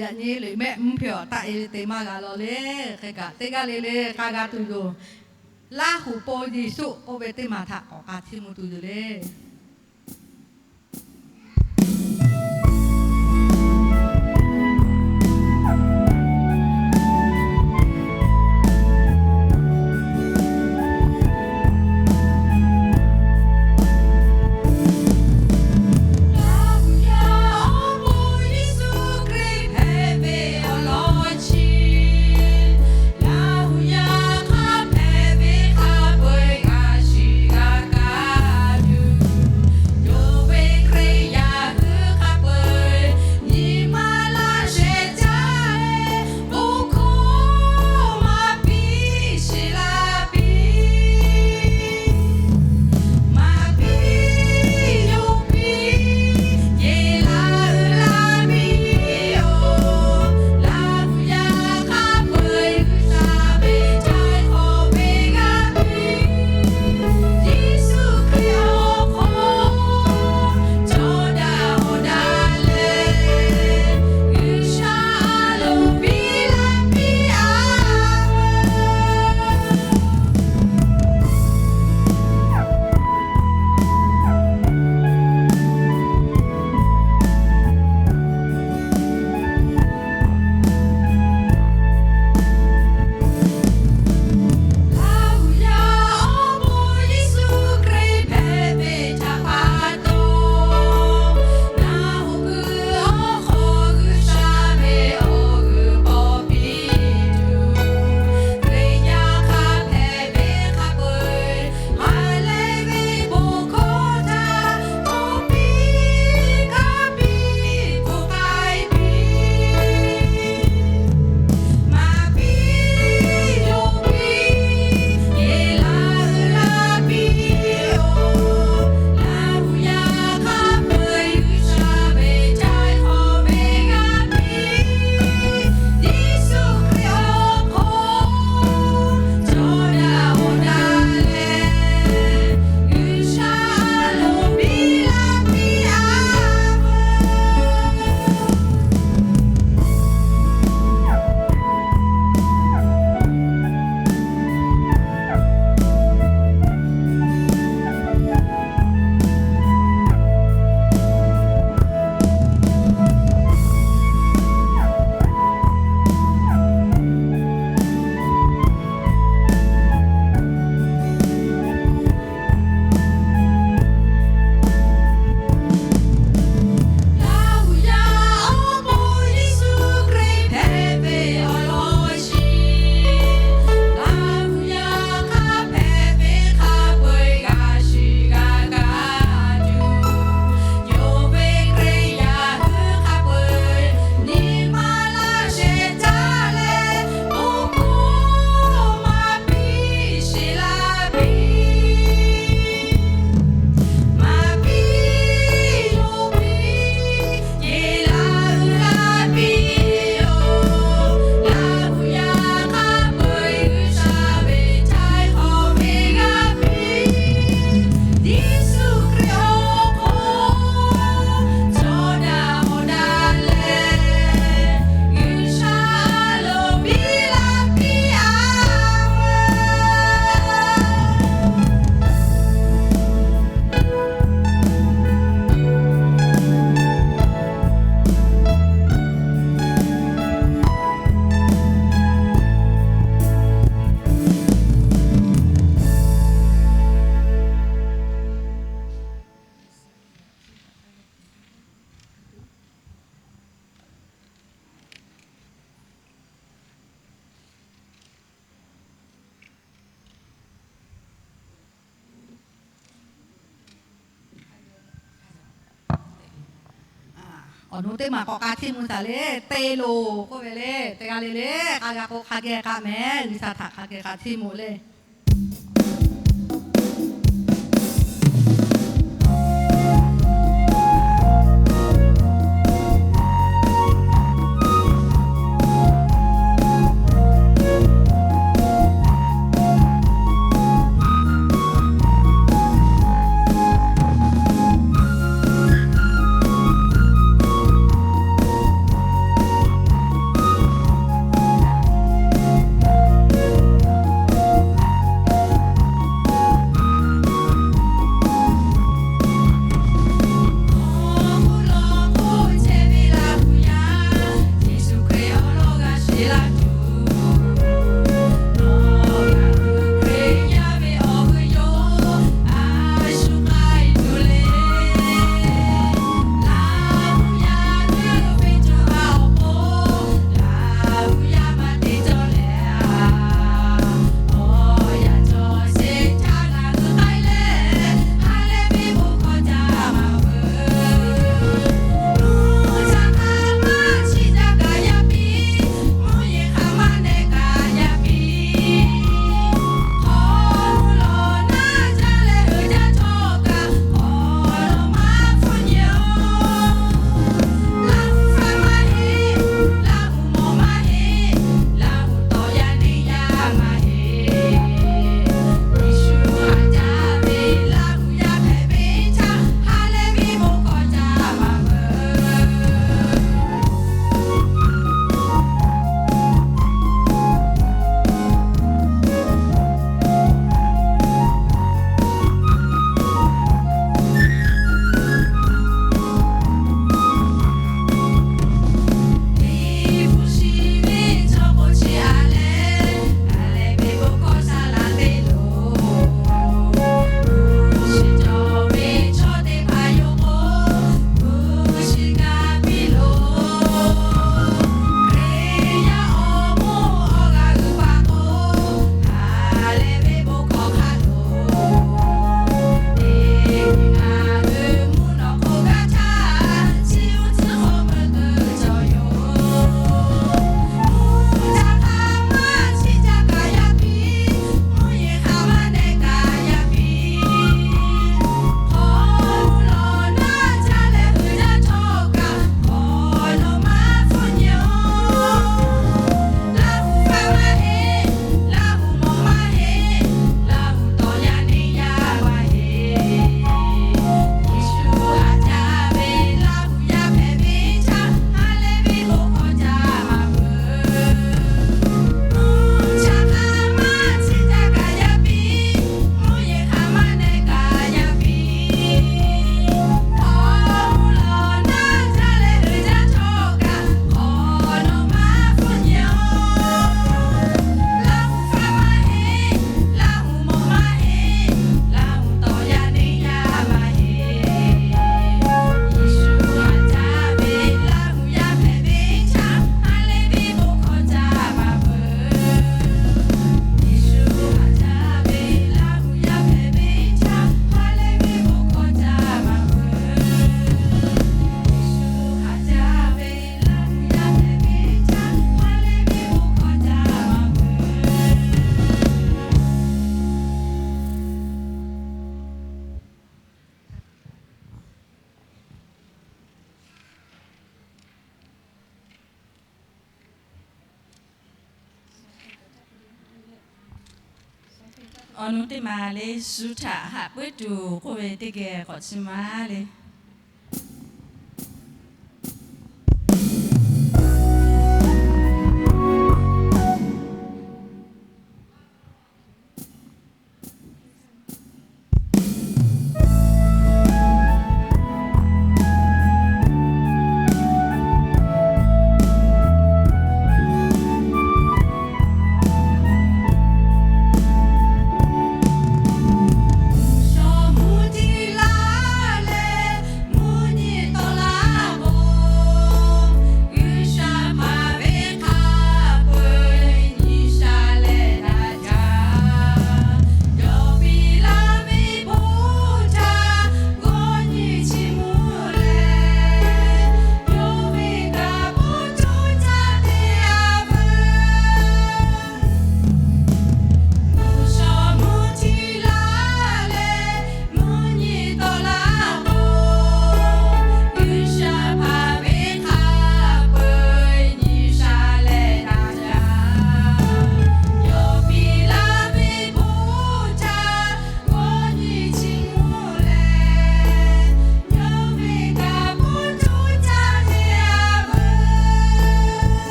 Yaꞈ nyi liꞈ mehˆ mvuhˇ hpehꞈ awˬ taˆ e ve te maˇ g'a law le. Hk'e kaꞈ teˇ g'aˇ le le k'a g'a tuˬ yoˬ. Laˇ huˍ paw Yeˍsuˆ k'oˆ ve teˇ maˬ htaꞈ k'awꞈ k'a chiˇ mvuh tuˬ yoˬ le. Awˬ nu teˇ maˬ k'awꞈ k'a chiˇ mvuh taˍ le. Te loˬ k'oˆ ve le. Teˇ g'aˇ le le k'a g'a k'o hk'a geh k'a mehˍ. G'uiˬsha htaꞈ hk'a geh k'a chiˇ mvuh le. Awˬ nu teˇ maˬ le, shu htaꞈ haꞈ puiˉ tuˬ k'oˆ ve teˇ geh k'awꞈ chiˇ maˇ le.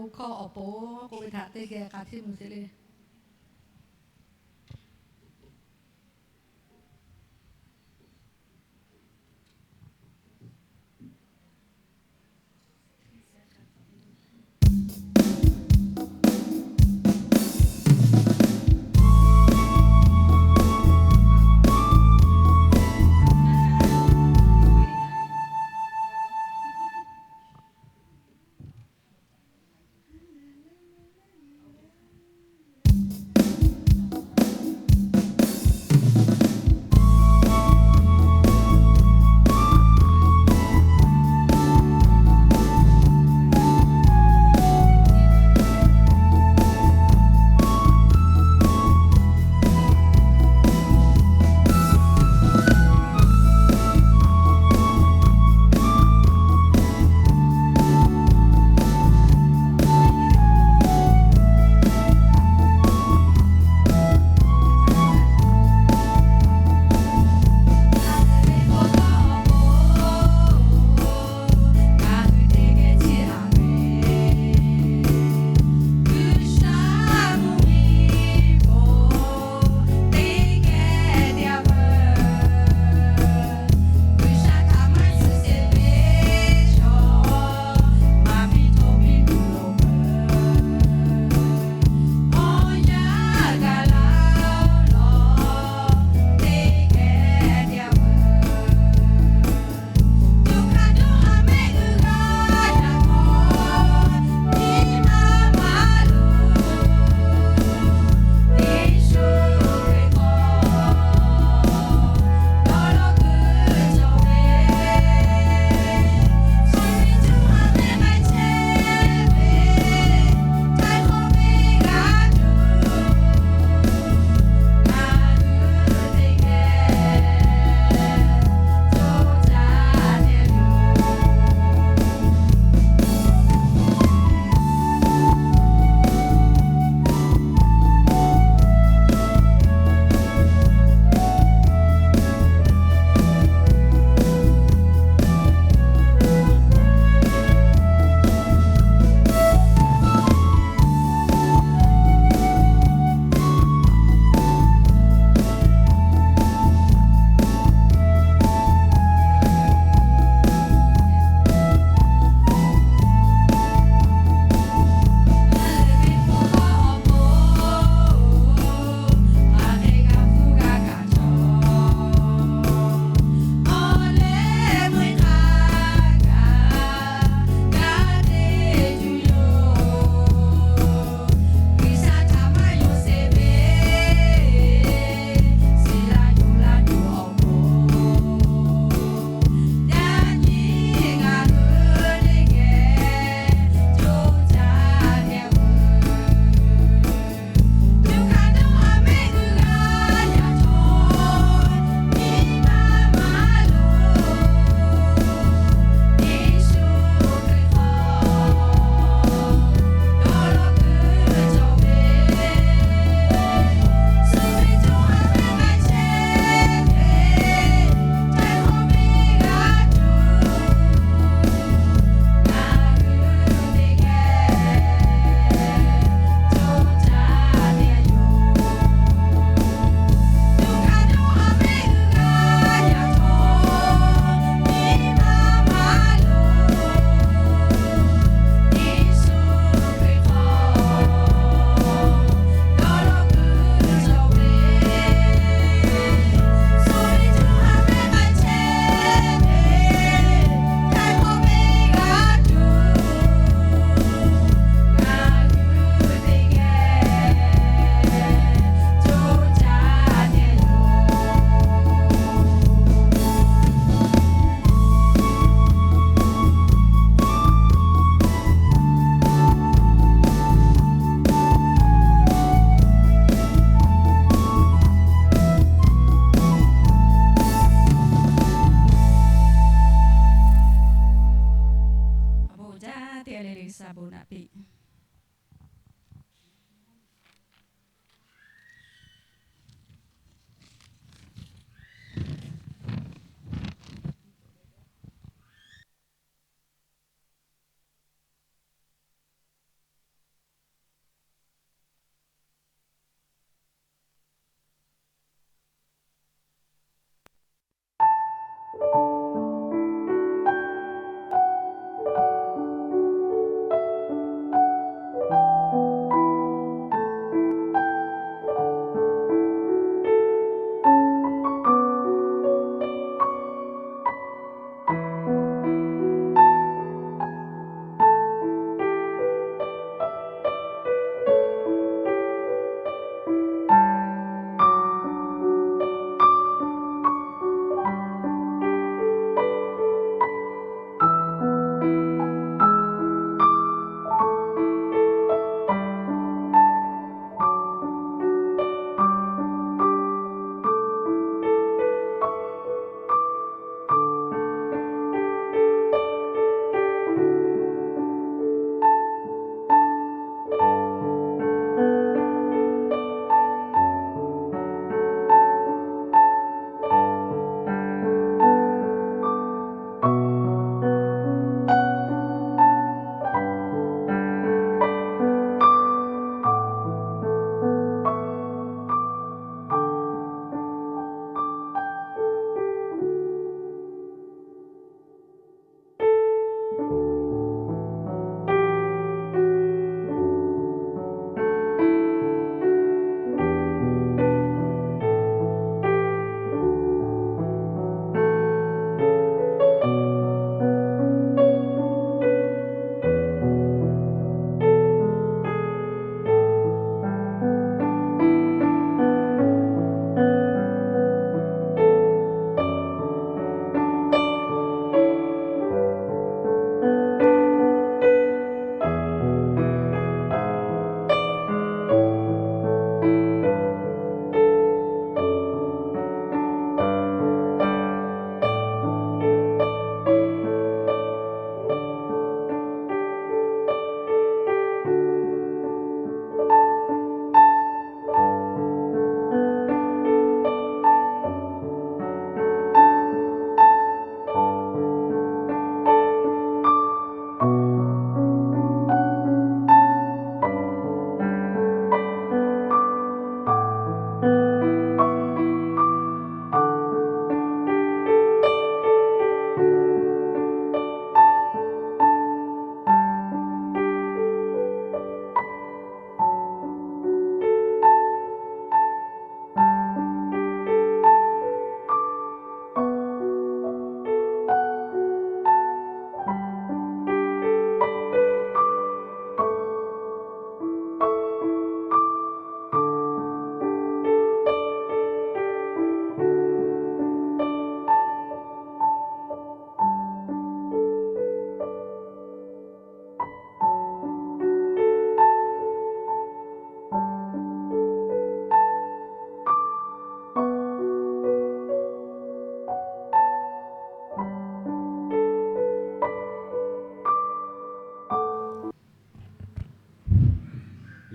hkawˇ awˬ pon k'oˆ ve htaꞈ teˇ geh k'a htiˇ mvuh sheˍ le.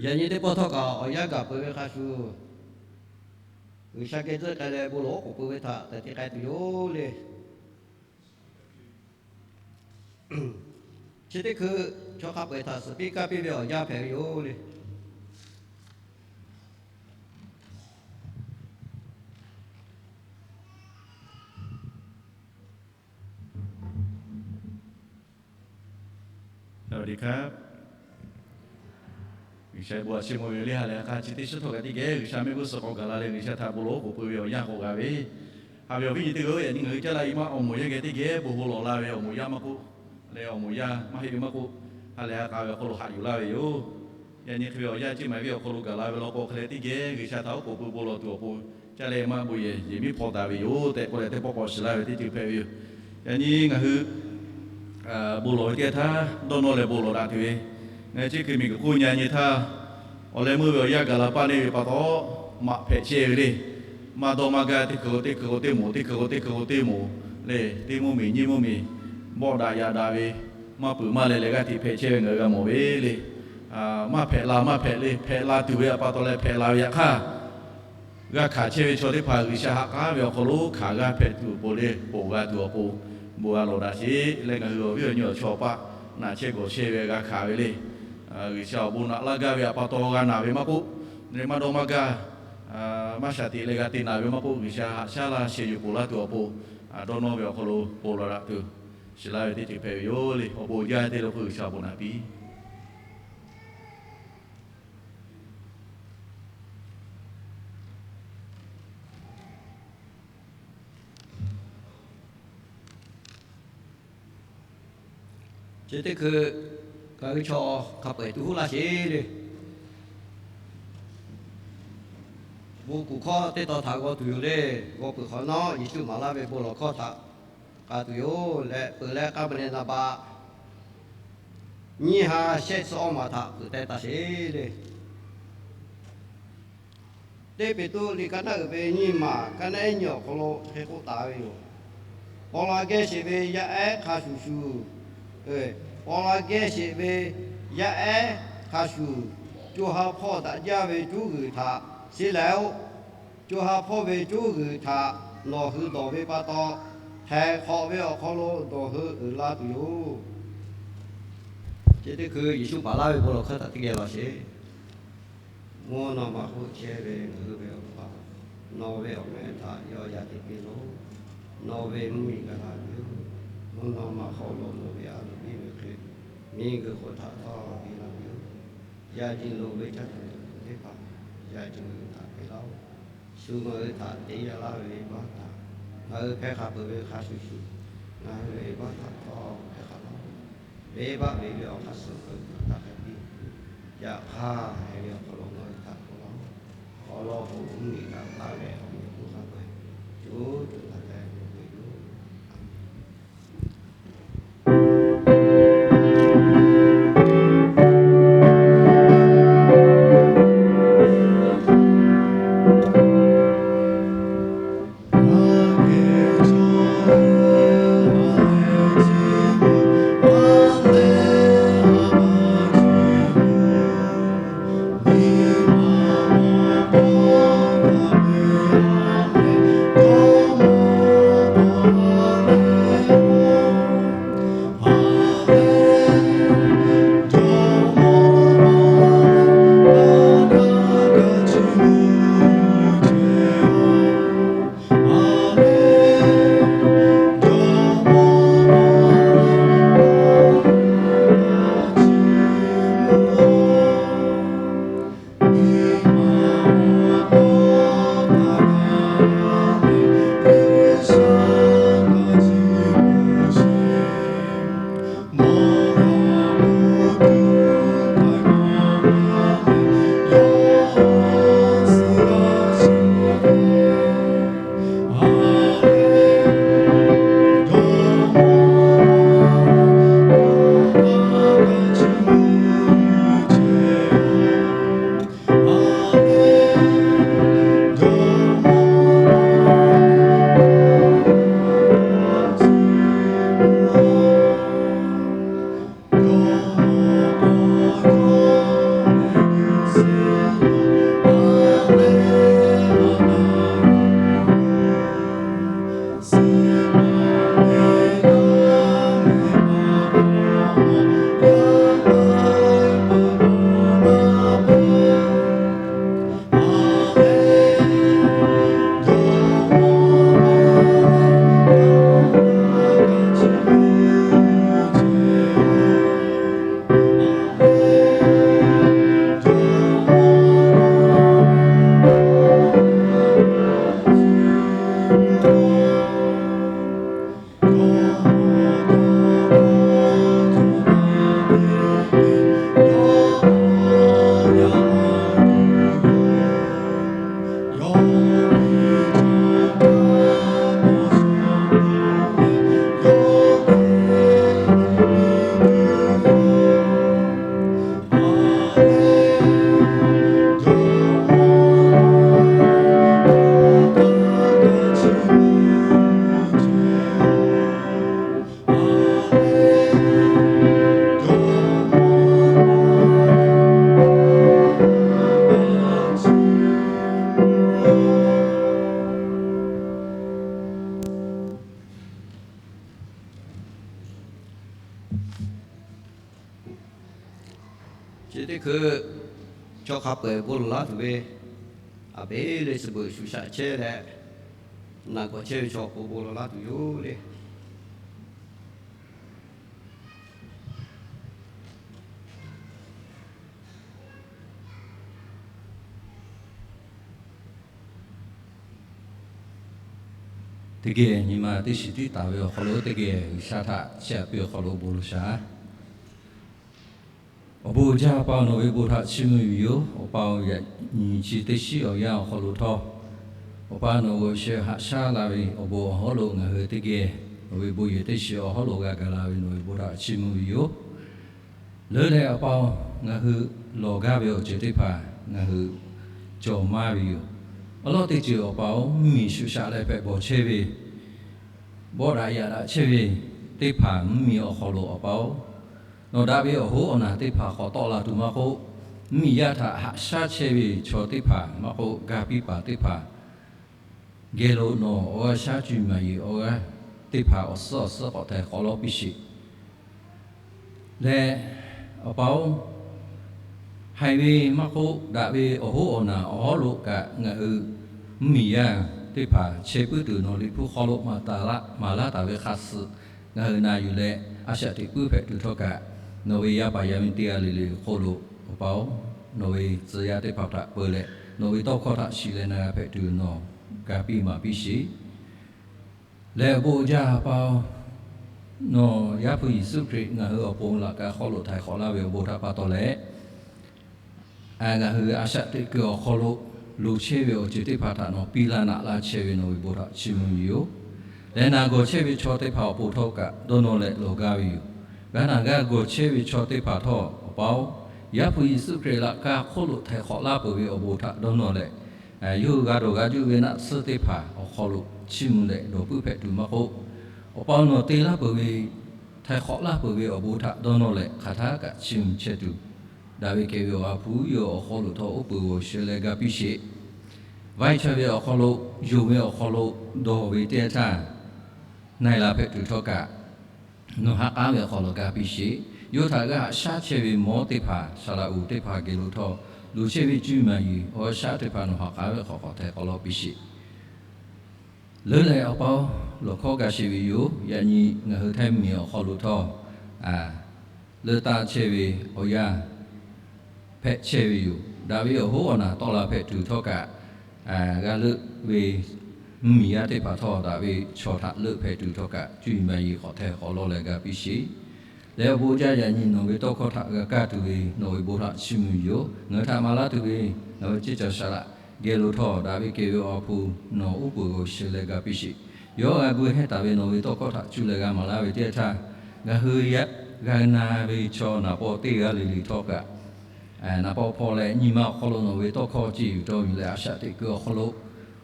Yaꞈ nyi teˇ pawˆ htawˇ kaꞈ awˬ yanˇ gaˬ peuˬ ve hk'a shuˍ, G'uiˬsha geh tzuhˆ k'ai leh bon lawˬ oˉ k'oˍ pui ve htaꞈ tehꞈ te k'ai tuˬ yoˬ le. Chi teˇ hkui chaw hk'a peu-eˬ htaꞈ suhˍ piˇ kaˇ piˇ ve awˬ yanˇ hpehꞈ ve yoˬ le. G'uiˬsha bon aꞈ chiˇ mvuh ve le. Ha lehˬ hk'a chi teˇ shiˉ htawˇ kaꞈ teˇ geh G'uiˬsha mehˆ g'uˇ suhˍ k'awꞈ gaˬ la leh G'uiˬsha htaꞈ bon lawˬ oˉ k'oˍ pui ve awˬ yanˇ k'awꞈ g'a ve, haꞈ ve awˬ viˉ nyi teˇ g'aˇ-oˬ, yaꞈ nyi ngaˬ hui caˇ la i maˇ awˬ moˍ yaˇ geh teˇ geh bon ho lawˬ la ve awˬ moˍ yaˇ maˇ k'oˆ, leh awˬ moˍ yaˇ maˇ heˆ ve maˇ k'oˆ, ha lehˬ ha k'a ve awˬ hk'aw lo haꞈ yuˬ laˇ ve yoˬ. Yaꞈ nyi hk'e ve awˬ yanˇ ceˇ maˍ ve awˬ hk'aw lo gaˬ la ve law k'o hk'e leh teˇ geh G'uiˬsha htaꞈ oˉ k'oˍ pui bon lawˬ tuˬ awˬ pon, caˇ leh maˇ bon yehˬ yehˬ miˉ hpaw taˍ ve yoˬ tehꞈ k'oˆ leh teˇ pawˆ k'awꞈ shiˍ laˇ ve teˇ ceuˬ hpehꞈ ve yoˬ. Yaꞈ nyi ngaˬ hui bon lawˬ ve teˇ g'aˇ htaˇ dawˇ nawˇ leh bon lawˬ daꞈ tuˬ ve, ngaˬ hui chi hkui miˬguiˬ hk'oˆ nyi nyi htaˇ, awˬ leh meuˇ ve awˬ yanˇ gaˬ la paˇ neˇ ve pa taw, maꞈ hpehꞈ chehˇ ve le. Maˇ dawˇ maˇ gaˇ teˇ hkui k'o teˇ hkui k'o teˇ moˍ, teˇ hkui k'o teˇ hkui k'o teˇ moˍ le, teˇ mvuhˇmiˬ nyiˇ mvuhˇmiˬ bawˆ daꞈ yaꞈ daꞈ ve, maˇ peuˬ maˇ leh leh g'aˇ hteꞈ hpehꞈ chehˇ ve ngaˬ hui g'a mawˬ ve le. Maˇ hpehꞈ la maˇ hpehꞈ le, hpehꞈ la tuˬ ve awˬ pa taw leh hpehꞈ la ve yaꞈ hk'aˇ, g'a hkanˍ chehˇ ve chaw teˇ hpaˍ G'uiˬsha ha k'aˉ ve awˬ hk'aw lo hkanˍ g'a hpehꞈ tuˬ awˬ pon le, ponˬ g'a tuˬ awˬ pon bon g'a lawˬ daꞈ sheˍ leh, ngaˬ hui awˬ viˉ awˬ nyi awˬ chawˇ awˬ paˆ naꞈ chehˇ gawˬ chehˇ ve g'a hkanˍ ve le. G'uiˬsha awˬ bon naꞈ laˇ gaˇ ve awˬ pa taw g'a naˬ ve maˇ k'oˆ, leh maˇ dawˇ maˇ gaˇ, maˇ shaˍ tiꞈ leh g'a te naˬ ve maˇ k'oˆ, G'uiˬsha haꞈ shaˉ laˇ sheh yuˬ ponˬ laˇ tuˬ awˬ pon, dawˇ nawˇ ve awˬ hk'aw lo bon lawˬ daꞈ tuˬ shiˍ laˇ ve teˇ ceuˬ hpehꞈ ve yoˬ le. Awˬ bon jaˇ te lo k'o G'uiˬsha awˬ bon naꞈ piˇ. Chi teˇ hkui ngaˬ hui chaw hk'a peu-eˬ tu huˉ laˇ sheˍ le. Bon kuˬ hkawˇ teˇ tawn htaꞈ g'aw tuˬ yoˬ le. G'aw peuˬ hk'awꞈ nawˉ, Yeˍsuˆ maˍ laˇ ve bon lawˬ hkawˇ htaꞈ k'a tuˬ yoˬ leh, peuˬ leh k'a meuꞈ ne naˍ baꞈ nyiˇ ha shehˆ tsuhꞈ awˇ maˬ htaꞈ peuˬ teh taˍ sheˍ le. Teˇ Peˍtruˆ liꞈ ka naˉ uiˍ ve nyiˇ maˬ ka naˉ ehˉ nyi awˬ hk'aw lo hk'e k'oˆ taˍ ve yoˬ. Paw la geh sheˍ ve yaˇ ehˉ hk'a shuˍ shuˍ, paw la geh sheˍ ve yaˇ ehˉ hk'a shuˍ, co ha hpawˇ daꞈ jaˇ ve cuˉ g'uiˬ htaꞈ sheˉ leh-oˆ. Co ha hpawˇ ve cuˉ g'uiˬ htaꞈ nawˬ hui dawˬ ve pa taw, htaiˍ hk'awꞈ ve awˬ hk'aw lo dawˬ hui uiˍ la tuˬ yoˬ. Chi teˇ hkui Yeˍsuˆ maˍ laˇ ve bon lawˬ hkawˇ htaꞈ teˇ geh lawˬ sheˍ. Mvuhˇ naw ma hk'oˆ chehˇ ve ngaˬ hui ve Awˬ pa, nawˬ ve awˬ meh htaꞈ yawˇ yaˇ te piˇ loˬ. Nawˬ ve mvuhˇmiˬ gaˬ la piˇ-oˆ. Mvuhˇ naw ma hk'oˆ lo nawˬ ve a loˍ piˇ ve hk'e, miˬguiˬ hk'oˆ htaꞈ htawˇ piˇ la piˇ-oˆ. Yaꞈ nyi loˍ ve caˇ tuˬ teˇ hpaˍ yaꞈ nyi ngaˬ hui htaꞈ piˇ laˇ-oˆ. Shu ngaˬ hui htaꞈ te yaˇ laˇ ve venˇbaˆ htaꞈ ngaˬ hui hpehˇ hk'a peuˬ ve hk'a shuˍ shuˍ, ngaˬ hui ve venˇbaˆ htaꞈ htawˇ hpehˇ hk'a laˇ-oˆ. Venˇbaˆ ve ve awˬ hk'aˇ suh ngaˬ hui htaꞈ htaˇ hk'e piˇ. Yaꞈ hk'aˇ, heh ve awˬ hk'aw lo ngaˬ hui htaꞈ k'oˆ laˇ-oˆ. Awˬ lawn k'o, mvuhˇmiˬ htaꞈ taˇ ve awˬ meh k'oˆ hk'a peu-eˬ, co co taˇ teh ve yoˬ. A menˬ. Hkui chaw hk'a peu-eˬ bon lawˬ laˇ tuˬ ve, a beˬ leh suh beuꞈ shuˍ shaꞈ chehˇ leh, naˬ gawˬ chehˇ ve chaw awˬ pon bon lawˬ laˇ tuˬ yoˬ le. Teˇ geh nyi ma teˇ shiˍ tiˉ taˍ ve awˬ hk'aw lo teˇ geh G'uiˬsha htaꞈ chiˇ aꞈ piˇ awˬ hk'aw lo bon lawˬ shaˍ. Awˬ bon jaˇ pa nawˬ ve bon htaꞈ chiˇ mvuh ve yoˬ. Awˬ pa-oˬ, yaꞈ nyi chi teˇ shiˉ awˬ yanˇ awˬ hk'aw lo htawˇ, Awˬ pa nawˬ g'awˬ sheh haꞈ shaˉ la ve awˬ bon awˬ hawˉ lo ngaˬ hui teˇ geh awˬ ve bon yehˬ teˇ shiˍ awˬ hawˉ lo g'a gaˬ la ve nawˬ ve bon htaꞈ chiˇ mvuh ve yoˬ. Leuˉ leh Awˬ pa-oˬ, ngaˬ hui lawˬ gaˇ ve awˬ ceuˬ teˇ hpaˍ ngaˬ hui cawˬ maˇ ve yoˬ. Awˬ lawn teˇ ceuˬ Awˬ pa-oˬ, mvuhˇmiˬ shuˍ shaꞈ leh hpehꞈ bawˬ chehˇ ve, bawˆ daꞈ yaꞈ daꞈ chehˇ ve teˇ hpaˍ mvuhˇmiˬ awˬ hk'aw lo Awˬ pa-oˬ, nawˬ daꞈ ve awˬ hoˉ awˬ naˬ teˇ hpaˍ k'awꞈ tawˆ la tuˬ maˇ k'oˆ, mvuhˇmiˬ yaˇ htaꞈ haꞈ shaˉ chehˇ ve chaw teˇ hpaˍ maˇ k'oˆ, ga piˇ paˍ teˇ hpaˍ geh lo nawˬ awˬ g'aˇ shaˉ cuˇ maˍ yeˬ awˬ g'aˇ teˇ hpaˍ awˬ suhˉ awˬ suhˉ k'awꞈ htaiˍ hk'awꞈ lawˇ piˇ sheˍ. Leh Awˬ pa-oˬ, haiˬ ve maˇ k'oˆ, daꞈ ve awˬ hoˉ awˬ naˬ awˬ hawˉ lo kaꞈ ngaˬ hui mvuhˇmiˬ yaˇ teˇ hpaˍ chehˇ puiˉ tuˬ nawˬ Liꞈ hpu hk'aw lo maˍ taˍ laˇ maˍ laˇ taˍ ve hk'a suhˍ ngaˬ hui na yuˬ leh a shaꞈ teꞈ puiˉ hpehꞈ tuˬ htawˇ kaꞈ, nawˬ ve yaˇ paˍ yaˇ miˇ teˇ g'aˇ le le hk'oˆ lo Awˬ pa-oˬ, nawˬ ve tcuh yaˇ teˇ hpaˍ htaꞈ peu leh nawˬ ve tawˇ hkawˇ htaꞈ shiˍ leh na g'a hpehꞈ tuˬ nawˬ ga piˇ maˍ piˇ sheˍ. Leh awˬ bon jaˇ pa-oˬ, nawˬ Yaˇ hpu Yeˍsuˆ Hkriꞈ ngaˬ hui awˬ pon laꞈ ka hk'aw lo htaiˍ hk'awꞈ laˇ ve awˬ bon htaꞈ pa taw leh, ngaˬ hui a shaꞈ teꞈ kuiˬ awˬ hk'aw lo loˍ chehˇ ve awˬ ceuˬ teˇ hpaˍ htaꞈ nawˬ piˇ laˇ naꞈ laˇ chehˇ ve nawˬ ve bon htaꞈ chiˇ mvuh ve yoˬ. Leh naˬ gawˬ chehˇ ve chaw teˇ hpaˍ awˬ pon htawˇ kaꞈ dawˇ nawˇ leh lawˬ gaˇ ve yoˬ. G'a naˬ g'a gawˬ chehˇ ve chaw teˇ hpaˍ htawˇ Awˬ pa-oˬ, Yaˇ hpu Yeˍsuˆ Hkriꞈ laꞈ ka hk'oˆ lo htaiˍ hk'awꞈ laˇ peuˬ ve awˬ bon htaꞈ dawˇ nawˇ leh, yawˇ hui g'a dawˬ g'a juˇ ve naˆ tsuhˇ teˇ hpaˍ awˬ hk'aw lo chiˇ mvuh leh dawˬ puiˉ hpehꞈ tuˬ maˇ k'oˆ, Awˬ pa nawˬ te laˇ peuˬ ve, htaiˍ hk'awꞈ laˇ peuˬ ve awˬ bon htaꞈ dawˇ nawˇ leh hk'aˬ htaˇ kaꞈ chiˇ mvuh chehˇ tuˬ, daꞈ ve kehˬ ve Awˬ ha hpu yawˇ awˬ hk'aw lo htawˇ uˉ peunˍ g'awˬ sheh leh ga piˇ sheˍ. Vaiˇ chaˇ ve awˬ hk'aw lo, yonˍ ve awˬ hk'aw lo dawˬ ve teˇ yanˇ htaˇ, na e la hpehꞈ tuˬ htawˇ kaꞈ, nawˬ ha k'aˉ ve awˬ hk'aw lo ga piˇ sheˍ. Yawˇ htaꞈ g'a haꞈ shaˉ chehˇ ve mawˇ teˇ hpaˍ, saˍ laꞈ uˍ teˇ hpaˍ geh lo htawˇ, loˍ chehˇ ve cuˇ yiˍ maˍ yiˍ awˬ g'aˇ shaˉ teˇ hpaˍ nawˬ ha k'aˉ ve awˬ hk'aw lo htaiˍ hk'awꞈ lawˇ piˇ sheˍ. Leuˉ leh Awˬ pa-oˬ, lawˬ hkawˇ ga sheˍ ve yoˬ. Yaꞈ nyi ngaˬ hui htaiˇ miˬ awˬ hk'aw lo htawˇ, leuˆ taˇ chehˇ ve awˬ yanˇ hpehꞈ chehˇ ve yoˬ. Daꞈ ve awˬ hoˉ awˬ naˬ tawˆ la hpehꞈ tuˬ htawˇ kaꞈ, g'a leuˆ ve mvuhˇmiˬ yaˇ teˇ hpaˍ htawˇ daꞈ ve chaw htaꞈ leuˆ hpehꞈ tuˬ htawˇ kaꞈ, cuˇ yiˍ maˍ yiˍ k'awꞈ htaiˍ k'awꞈ lawˇ leh ga piˇ sheˍ. Leh awˬ bon jaˇ yaꞈ nyi nawˬ ve tawˇ hkawˇ htaꞈ g'a kaˇ tuˬ ve nawˬ ve bon htaꞈ chiˇ mvuh ve yoˬ. Ngaˬ hui htaꞈ maˍ laˇ tuˬ ve ngaˬ ve ceˇ caˬ saˍ laꞈ geh lo htawˇ, daꞈ ve kehˬ ve Awˬ ha hpu nawˬ uˉ peunˍ g'awˬ sheh leh ga piˇ sheˍ. Yawˇ g'a gu hehˇ taˍ ve nawˬ ve tawˇ hkawˇ htaꞈ cuˇ leh g'a maˍ laˇ ve teˇ yanˇ htaˇ, ngaˬ hui g'a na ve chaw naˍ paw teˇ g'aˇ le le htawˇ kaꞈ, naˍ paw hpaw leh nyi ma awˬ hk'aw lo nawˬ ve tawˇ hkawˇ ceˇ yuˬ dawˇ yuˬ leh a shaꞈ teꞈ kuiˬ awˬ hk'aw lo,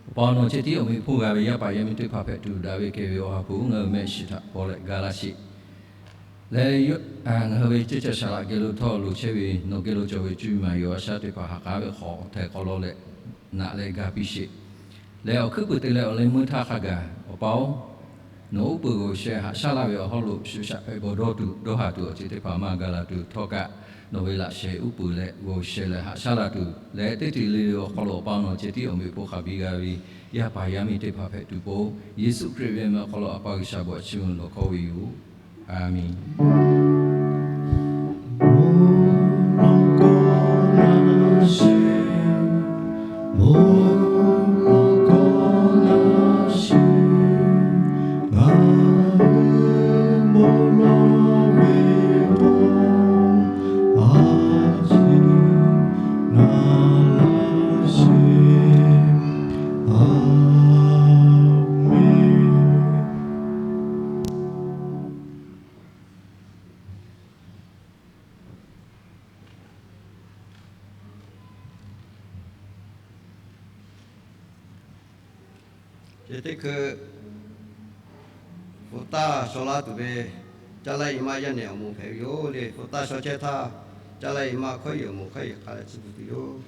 Awˬ pa nawˬ ceh tiˉ awˬ meꞈ hponˇ g'a ve yaˇ paˍ yaˇ miˇ teˇ hpaˍ hpehꞈ tuˬ, daꞈ ve kehˬ ve Awˬ ha hpu ngaˬ hui mehˆ shiˍ htaꞈ paw leh ga laˇ sheˍ. Leh ngaˬ hui ve ceˇ caˬ saˍ laꞈ geh lo htawˇ loˍ chehˇ ve nawˬ geh lo cawˬ ve cuˇ yiˍ maˍ yiˍ awˬ g'aˇ shaˉ teˇ hpaˍ ha k'aˉ ve hk'aw htaiˍ hk'awꞈ lawˇ leh naꞈ leh ga piˇ sheˍ. Leh awˬ hkuiˉ puiˍ te leh awˬ leh meuˇ htaˇ hk'a gaˬ Awˬ pa-oˬ, nawˬ uˉ peunˍ g'awˬ sheh haꞈ shaˉ laˇ ve awˬ hawˉ lo shuˍ shaꞈ hpehꞈ bawˬ dawˇ tuˬ dawˇ haˍ tuˬ awˬ ceuˬ teˇ hpaˍ maˇ ga la tuˬ htawˇ kaꞈ, nawˬ ve laꞈ sheh uˉ peunˍ leh g'awˬ sheh leh haꞈ shaˉ la tuˬ leh teˇ ceuˬ le le awˬ hk'aw lo Awˬ pa nawˬ ceh tiˉ awˬ meꞈ hponˇ hk'a biˇ g'a ve yaˇ paˍ yaˇ miˇ teˇ hpaˍ hpehꞈ tuˬ pon, Yeˍsuˆ Hkriꞈ ve mehˆ awˬ hk'aw lo A pa G'uiˬsha bon htaꞈ chiˇ mvuh lawˬ hkawˇ ve yoˬ. Aˍmenˍ. Chi teˇ hkui hpu taˇ shaw laˇ tuˬ ve Caˇ laˇ i maˇ yaˇ nehˬ awˬ moˍ hpehꞈ ve yoˬ le. Hpu taˇ shaw chehˇ htaˇ, Caˇ laˇ i maˇ hkawˉ yeˬ awˬ moˍ hkawˉ yeˬ k'a leh tcuh tuˬ yoˬ.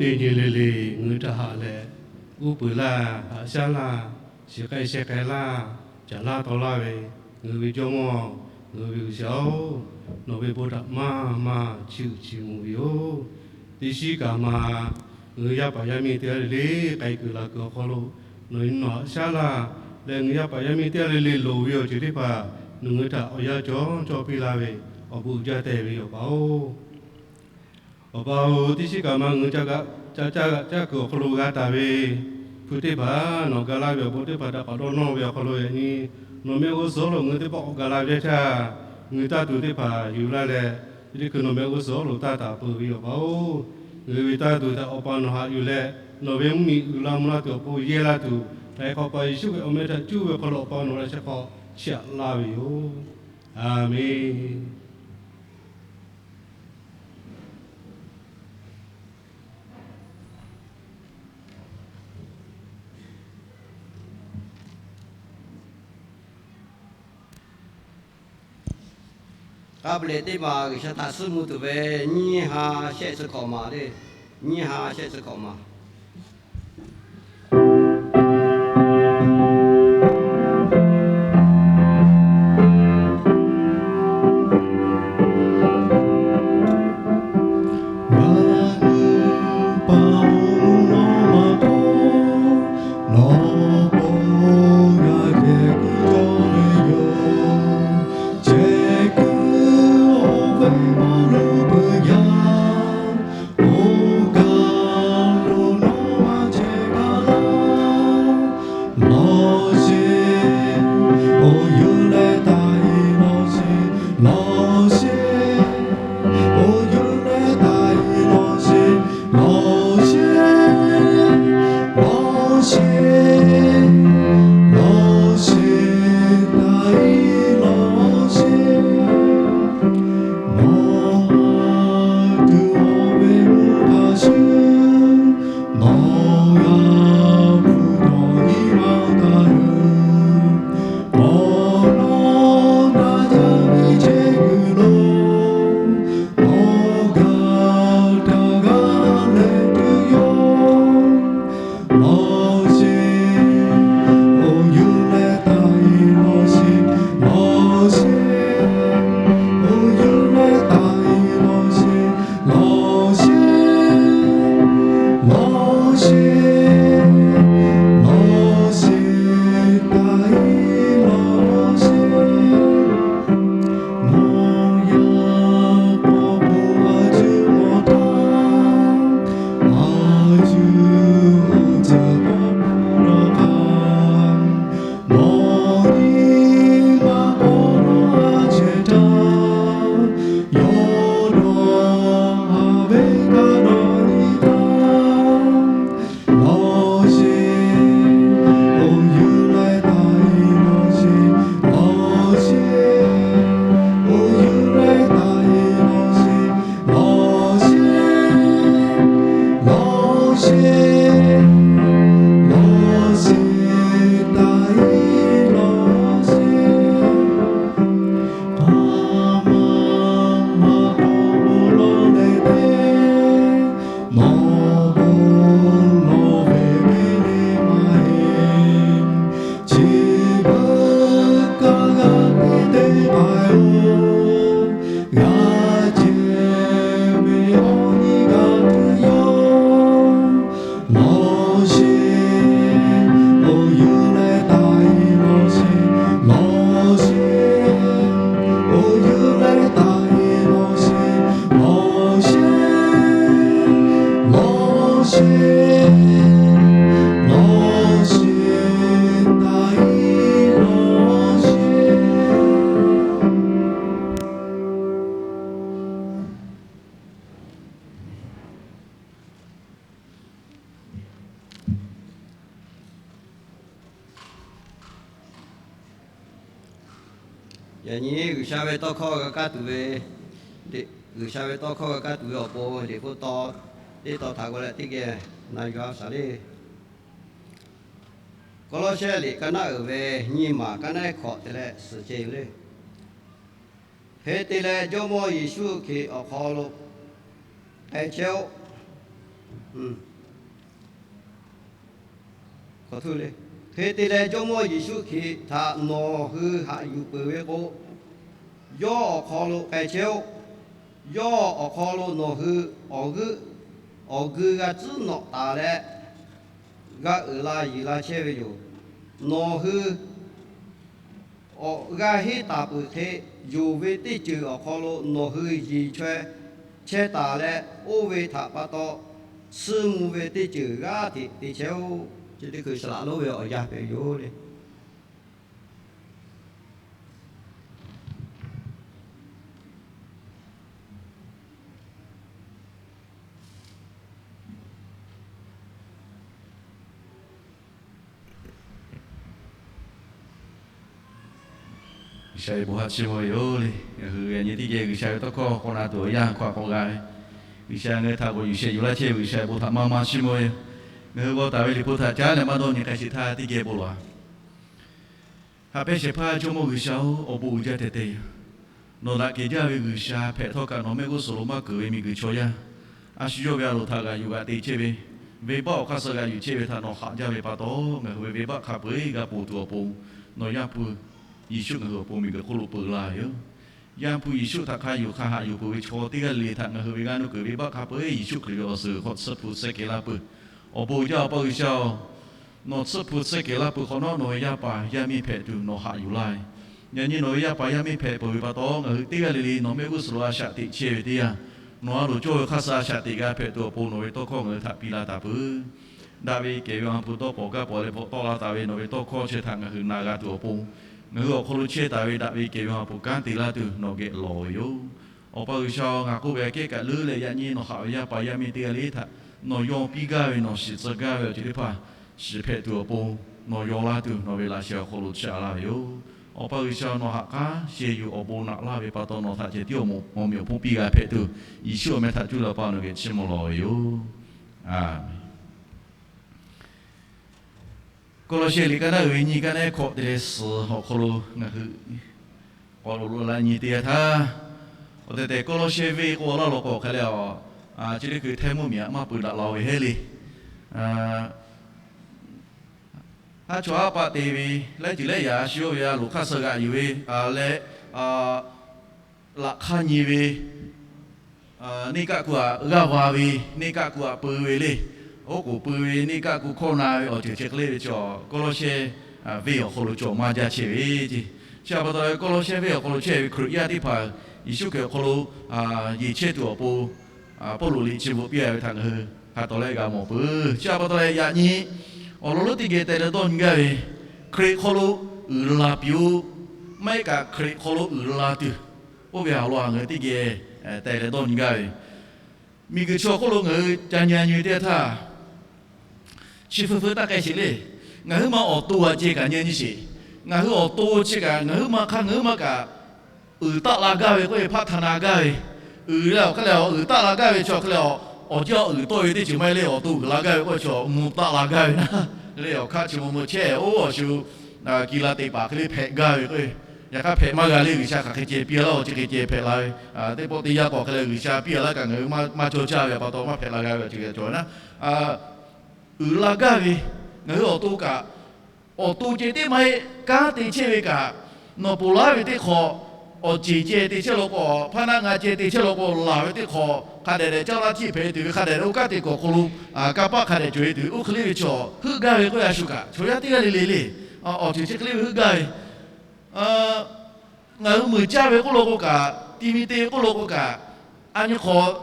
Teˇ nyi le le ngaˬ hui htaꞈ haꞈ leh, uˉ peunˍ laˇ, haꞈ shaˉ laˇ, shiˍ k'ai sheh k'ai laˇ, caˍ laˇ taw laˇ ve, ngaˬ hui ve Jawˇmawˇ, ngaˬ hui ve G'uiˬsha-oˬ, nawˬ ve bon htaꞈ maˇ maˇ chiˇ uiˍ chiˇ mvuh ve yoˬ. Teˇ shiˉ kaꞈ ma, ngaˬ hui yaˇ paˍ yaˇ miˇ teˇ g'aˇ le le k'ai kuiˬ laˬ kuiˬ awˬ hk'aw lo, nawˬ hui nawˬ haꞈ shaˉ laˇ leh, ngaˬ hui yaˇ paˍ yaˇ miˇ teˇ g'aˇ le le loˍ ve awˬ ceuˬ teˇ hpaˍ nawˬ hui htaꞈ awˬ yanˇ cawˇ cawˇ piˇ laˇ ve, awˬ bon uiˍ jaˇ tehꞈ ve yoˬ, Awˬ pa-oˬ. Awˬ pa-oˬ, teˇ shiˉ kaꞈ ma ngaˬ hui ca caˇ g'aꞈ caˇ kuiˬ awˬ hk'aw lo g'a taˍ ve hpu teˇ hpaˍ, nawˬ ga laˇ ve awˬ bon teˇ hpaˍ htaꞈ k'awꞈ dawˇ nawˇ ve awˬ hk'aw lo yaꞈ nyi, nawˬ mehˆ g'uˇ suhˍ lo ngaˬ hui teˇ pawˆ k'awꞈ ga laˇ ve teˇ yanˇ htaˇ, ngaˬ hui taˇ tuˬ teˇ hpaˍ yuˬ laˇ leh, teˇ hkui nawˬ mehˆ g'uˇ suhˍ lo taˇ taˍ peuˬ ve yoˬ, Awˬ pa-oˬ. Ngaˬ hui ve taˇ tuˬ htaꞈ Awˬ pa nawˬ haꞈ yuˬ leh, nawˬ ve mvuhˇmiˬ uiˍ la mvuh laˇ tuˬ awˬ pon yehˇ laˇ tuˬ, Htaiˍ hk'awꞈ paˍ Yeˍsuˆ Hkriꞈ awˬ meh htaꞈ cuˇ ve awˬ hk'aw lo Awˬ pa nawˬ leh shehˍ hk'aw chiˇ aꞈ laˇ ve yoˬ. A menˬ. K'a peuˬ leh teˇ maˬ G'uiˬsha htaꞈ suhˉ mvuh tuˬ ve nyiˇ ha shehˆ chi hkawꞈ maˬ le. Nyiˇ ha shehˆ chi hkawꞈ maˬ. Yaꞈ nyi G'uiˬsha ve tawˇ hkawˇ g'a kaˇ tuˬ ve, G'uiˬsha ve tawˇ hkawˇ g'a kaˇ tuˬ ve awˬ pon liꞈ hpu taw teˇ taw htaꞈ g'aw leh teˇ geh na yuˬ-a shaˍ le. Kawˇlawˇsehˇ liꞈ ka naˆ uiˍ ve nyiˇ maˬ ka naˆ ehˉ hkawꞈ te leh suhˍ ceh yoˬ le. Hk'e te leh Jawˇmawˇ Yeˍsuˆ Hkriꞈ awˬ hk'aw lo k'ai chehˇ-oˆ. Hk'e te leh, Jawˇmawˇ Yeˍsuˆ Hkriꞈ htaꞈ nawˬ hui haꞈ yuˬ peuˬ ve k'o, yawˇ awˬ hk'aw lo k'ai chehˇ-oˆ. Yawˇ awˬ hk'aw lo nawˬ hui awˬ g'euˆ awˬ geu g'a tcuhˉ nawꞈ taˍ leh, g'a uiˍ la yuˬ la chehˇ ve yoˬ. Nawˬ hui awˬ g'aˇ henˉ taˍ peuˬ hk'e, yonˍ ve teˇ ceuˬ awˬ hk'aw lo nawˬ hui yeˬ chaweh chehˇ taˍ leh, oˇ ve htaꞈ pa taw tsuhˇ mvuh ve teˇ ceuˬ g'aˇ hteꞈ te chehˇ-oˆ. Chi teˇ hkui saˍ laꞈ lonˉ ve awˬ yanˇ hpehꞈ ve yoˬ le. G'uiˬsha ve bon haꞈ chiˇ mvuh ve yoˬ le. Ngaˬ hui yaꞈ nyi teˇ geh G'uiˬsha ve tawˇ hkawˇ k'awꞈ na tuˬ awˬ yanˇ hkawˇ a k'awꞈ g'a ve, G'uiˬsha ngaˬ hui htaꞈ k'awꞈ yuˬ shehˍ yuˬ laˇ chehˇ ve G'uiˬsha ve bon htaꞈ maˇ maˇ chiˇ mvuh ve yoˬ. Ngaˬ hui g'aw taˍ ve Liꞈ hpu htaꞈ caˉ leh maˇ dawˇ nyi k'ai sheˍ htaˇ teˇ geh bon lawˬ-a. Haꞈ pehnˇ shehˍ hpaˇ Jawˇmawˇ G'uiˬsha-oˬ, awˬ bon uiˍ jaˇ tehꞈ te yoˬ. Nawˬ daꞈ kehˬ jaˇ ve G'uiˬsha hpehꞈ htawˇ kaꞈ nawˬ mehˆ g'uˇ suhˍ lo maˇ keunˍ ve miˬguiˬ chaw yaˇ, a shu yawˇ ve a loˍ htaꞈ g'aꞈ yuˬ g'aꞈ te chehˇ ve, venˇbaˆ awˬ hk'aˇ suh g'aꞈ yuˬ chehˇ ve htaꞈ nawˬ haꞈ jaˇ ve pa taw, ngaˬ hui ve venˇbaˆ hk'a peu-eˬ g'a ponˬ tuˬ awˬ pon, nawˬ Yaˇ hpu Yeˍsuˆ ngaˬ hui awˬ pon miˬguiˬ hk'oˆ lo peu laˇ ve yoˬ. Yaˇ hpu Yeˍsuˆ htaꞈ hk'a yuˬ hk'a haꞈ yuˬ peuˬ ve chaw teˇ g'aˇ le le htaꞈ ngaˬ hui ve g'aˇ nuˇ kuiˬ venˇbaˆ hk'a peu-eˬ Yeˍsuˆ Hkriꞈ ve awˬ suhˍ hk'aw tsuhˇ hpu tsuhˇ kehˬ laˇ peuˬ. Awˬ bon jaˇ Awˬ pa G'uiˬsha-oˬ, nawˬ tsuhˇ hpu tsuhˇ kehˬ laˇ peuˬ hk'awꞈ nawˉ nawˬ ve yaˇ paˍ yaˇ miˇ hpehꞈ tuˬ nawˬ haꞈ yuˬ laˇ ve. Yaꞈ nyi nawˬ ve yaˇ paˍ yaˇ miˇ hpehꞈ peuˬ ve pa taw, ngaˬ hui teˇ g'aˇ le le nawˬ mehˆ g'uˇ suhˍ lo a shaꞈ teꞈ chehˇ ve teˇ yanˇ, nawˬ a loˍ cawˇ ve hk'aˇ suh a shaꞈ teꞈ g'a hpehꞈ tuˬ awˬ pon nawˬ ve tawˇ hkawˇ ngaˬ hui htaꞈ piˇ laˇ taˍ peuˬ. Daꞈ ve kehˬ ve Awˬ ha hpu dawˇ pawnˍ gaˇ pawnˍ leh bvuhꞈ tawˆ la taˍ ve nawˬ ve tawˇ hkawˇ chi htaꞈ ngaˬ hui na g'a tuˬ awˬ pon, ngaˬ hui awˬ hk'aw lo chehˇ taˍ ve daꞈ ve kehˬ ve Awˬ ha hpu kanˉ te laˇ tuˬ nawˬ geh lawˬ ve yoˬ. Awˬ pa G'uiˬsha-oˬ, ngaˬ k'oˆ ve aꞈ kehˉ kaꞈ leuˉ leh yaꞈ nyi nawˬ haꞈ ve yaˇ paˍ yaˇ miˇ teˇ g'aˇ le htaꞈ nawˬ yaw piˇ gaˇ ve nawˬ shiˍ tcuh gaˇ ve awˬ ceuˬ teˇ hpaˍ shiˍ hpehꞈ tuˬ awˬ pon, nawˬ yaw laˇ tuˬ nawˬ ve laꞈ sheh awˬ hk'aw lo chaꞈ laˇ ve yoˬ. Awˬ pa G'uiˬsha, nawˬ haꞈ k'aˉ sheh yuˬ awˬ bon naꞈ laˇ ve pa taw, nawˬ htaꞈ ceh tiˉ awˬ mawˬ miˬ awˬ hponˇ piˇ g'a hpehꞈ tuˬ, Yeˍsuˆ awˬ meh htaꞈ cuˇ leh Awˬ pa nawˬ geh chiˇ mvuh lawˬ ve yoˬ. Aˬmenˍ. Kawˇlawˇsehˇ liꞈ ka naˉ uiˍ ve nyi ka naˉ hkawꞈ te leh suhˍ awˬ hk'aw lo ngaˬ hui k'awꞈ loꞈ loꞈ la nyi te g'a htaˇ, awˬ tehˬ tehˬ Kawˇlawˇsehˇ venˇ k'oˆ laˇ law k'o hk'a leh a, chi teˇ hkui htehˇ mvuhˇmiˬ aꞈ maˇ peu daꞈ la-o ve heˆ le. Haˉ chawˇ haˉ paˆ te ve, laiˉ ceuˬ laiˉ yaꞈ a shu yawˇ ve a loˍ hk'aˇ suh g'aꞈ yuˬ ve leh, laꞈ hk'aˇ nyi ve, neˇ kaˆ ku aꞈ g'aˇ va ve, neˇ kaˆ ku aꞈ peu ve le. Oˉ k'oˍ peu ve, neˇ kaˆ ku hkawˇ na ve awˬ ceuˬ chi hk'e le ve chaw, Kawˇlawˇsehˇ venˇ awˬ hk'aw lo cawˬ maˇ jaˇ chehˇ ve ce. Chi a pa taw leh Kawˇlawˇsehˇ venˇ awˬ hk'aw lo chehˇ ve Hkriꞈ yaˇ teˇ hpaˍ Yeˍsuˆ Hkriꞈ awˬ hk'aw lo yeˬ chehˇ tuˬ awˬ pon, Pawˇluꞈ liꞈ chi bvuhꞈ piˇ a ve htaꞈ ngaˬ hui hk'a tawˍ leh g'a mawˬ peuˬ. Chi a pa taw leh yaꞈ nyi awˬ lawn lonˉ teˇ geh teh leh dawˇ nyi gaˇ ve, Hkriꞈ hk'aw lo uiˍ la piˇ-oˆ, maˇ heˆ kaꞈ Hkriꞈ hk'aw lo uiˍ la tuˬ, oˇ ve a lawn ngaˬ hui teˇ geh teh leh dawˇ nyi gaˇ ve, miˬguiˬ chaw hk'oˆ lo ngaˬ hui ca nyi nyi ve teˇ yanˇ htaˇ, chi feu feu taˇ k'ai sheˍ le. Ngaˬ huiˉ ma awˬ to aꞈ ceh kaꞈ nyi nyi sheˍ. Ngaˬ hui awˬ to chi kaꞈ ngaˬ huiˉ ma hk'aˇ ngaˬ huiˉ ma kaꞈ uiˍ taˆ la gaˇ ve k'oˆ ve hpaˆ htaꞈ na gaˇ ve, uiˍ leh awˬ hk'aˇ leh awˬ uiˍ taˆ la gaˇ ve chaw hk'e leh awˬ, awˬ jaˇ uiˍ tawˆ ve teˇ ceuˬ maˇ heˆ le, awˬ to uiˍ la gaˇ ve k'oˆ ve chaw mvuh taˆ la gaˇ ve naˉ le. Awˬ hkaˆ chi mvuh mvuh chehˇ oˇ awˬ shu, kiˇ la teˇ hpaˍ hk'e le hpehꞈ gaˇ ve k'o, yaꞈ hk'aˇ hpehꞈ maˇ g'a le. G'uiˬsha hk'aˬ hk'e ceh piˇ laˇ, awˬ chi hk'e ceh hpehꞈ la ve, teˇ pawˆ teˇ yanˇ k'awꞈ hk'e leh G'uiˬsha piˇ laˇ kaꞈ ngaˬ hui maˇ cawˇ caˇ ve pa taw maˇ hpehꞈ la g'a ve awˬ ceuˬ cawˬ ve naˉ, uiˍ la gaˇ ve, ngaˬ hui awˬ to kaꞈ awˬ to ceh teˇ maˇ heˆ, kanˉ te chehˇ ve kaꞈ, nawˬ ponˬ laˇ ve teˇ hk'awꞈ, awˬ ceˬ ceh te chehˇ law k'o, hpaˇ naˆ nga ceh te chehˇ law k'o, laˬ ve teˇ hk'awꞈ hk'a dehꞈ dehꞈ caˇ laˇ htiˆ hpehꞈ tuˬ ve hk'a dehꞈ dehꞈ oˇ kaˉ te kuiˬ awˬ hk'aw lo kanˇ paˆ hk'a dehꞈ cawˬ e tuˬ ve oˇ hk'e le ve chaw heuˆ gaˇ ve k'oˆ ve a shu kaꞈ chaw yaˇ teˇ g'aˇ le le le, awˬ ceuˬ chi hk'e le ve heuˆ gaˇ ve, ngaˬ hui meuˍ caˇ ve k'oˆ law k'o kaꞈ, ti mi te ve k'oˆ law k'o kaꞈ, a nyi hk'awꞈ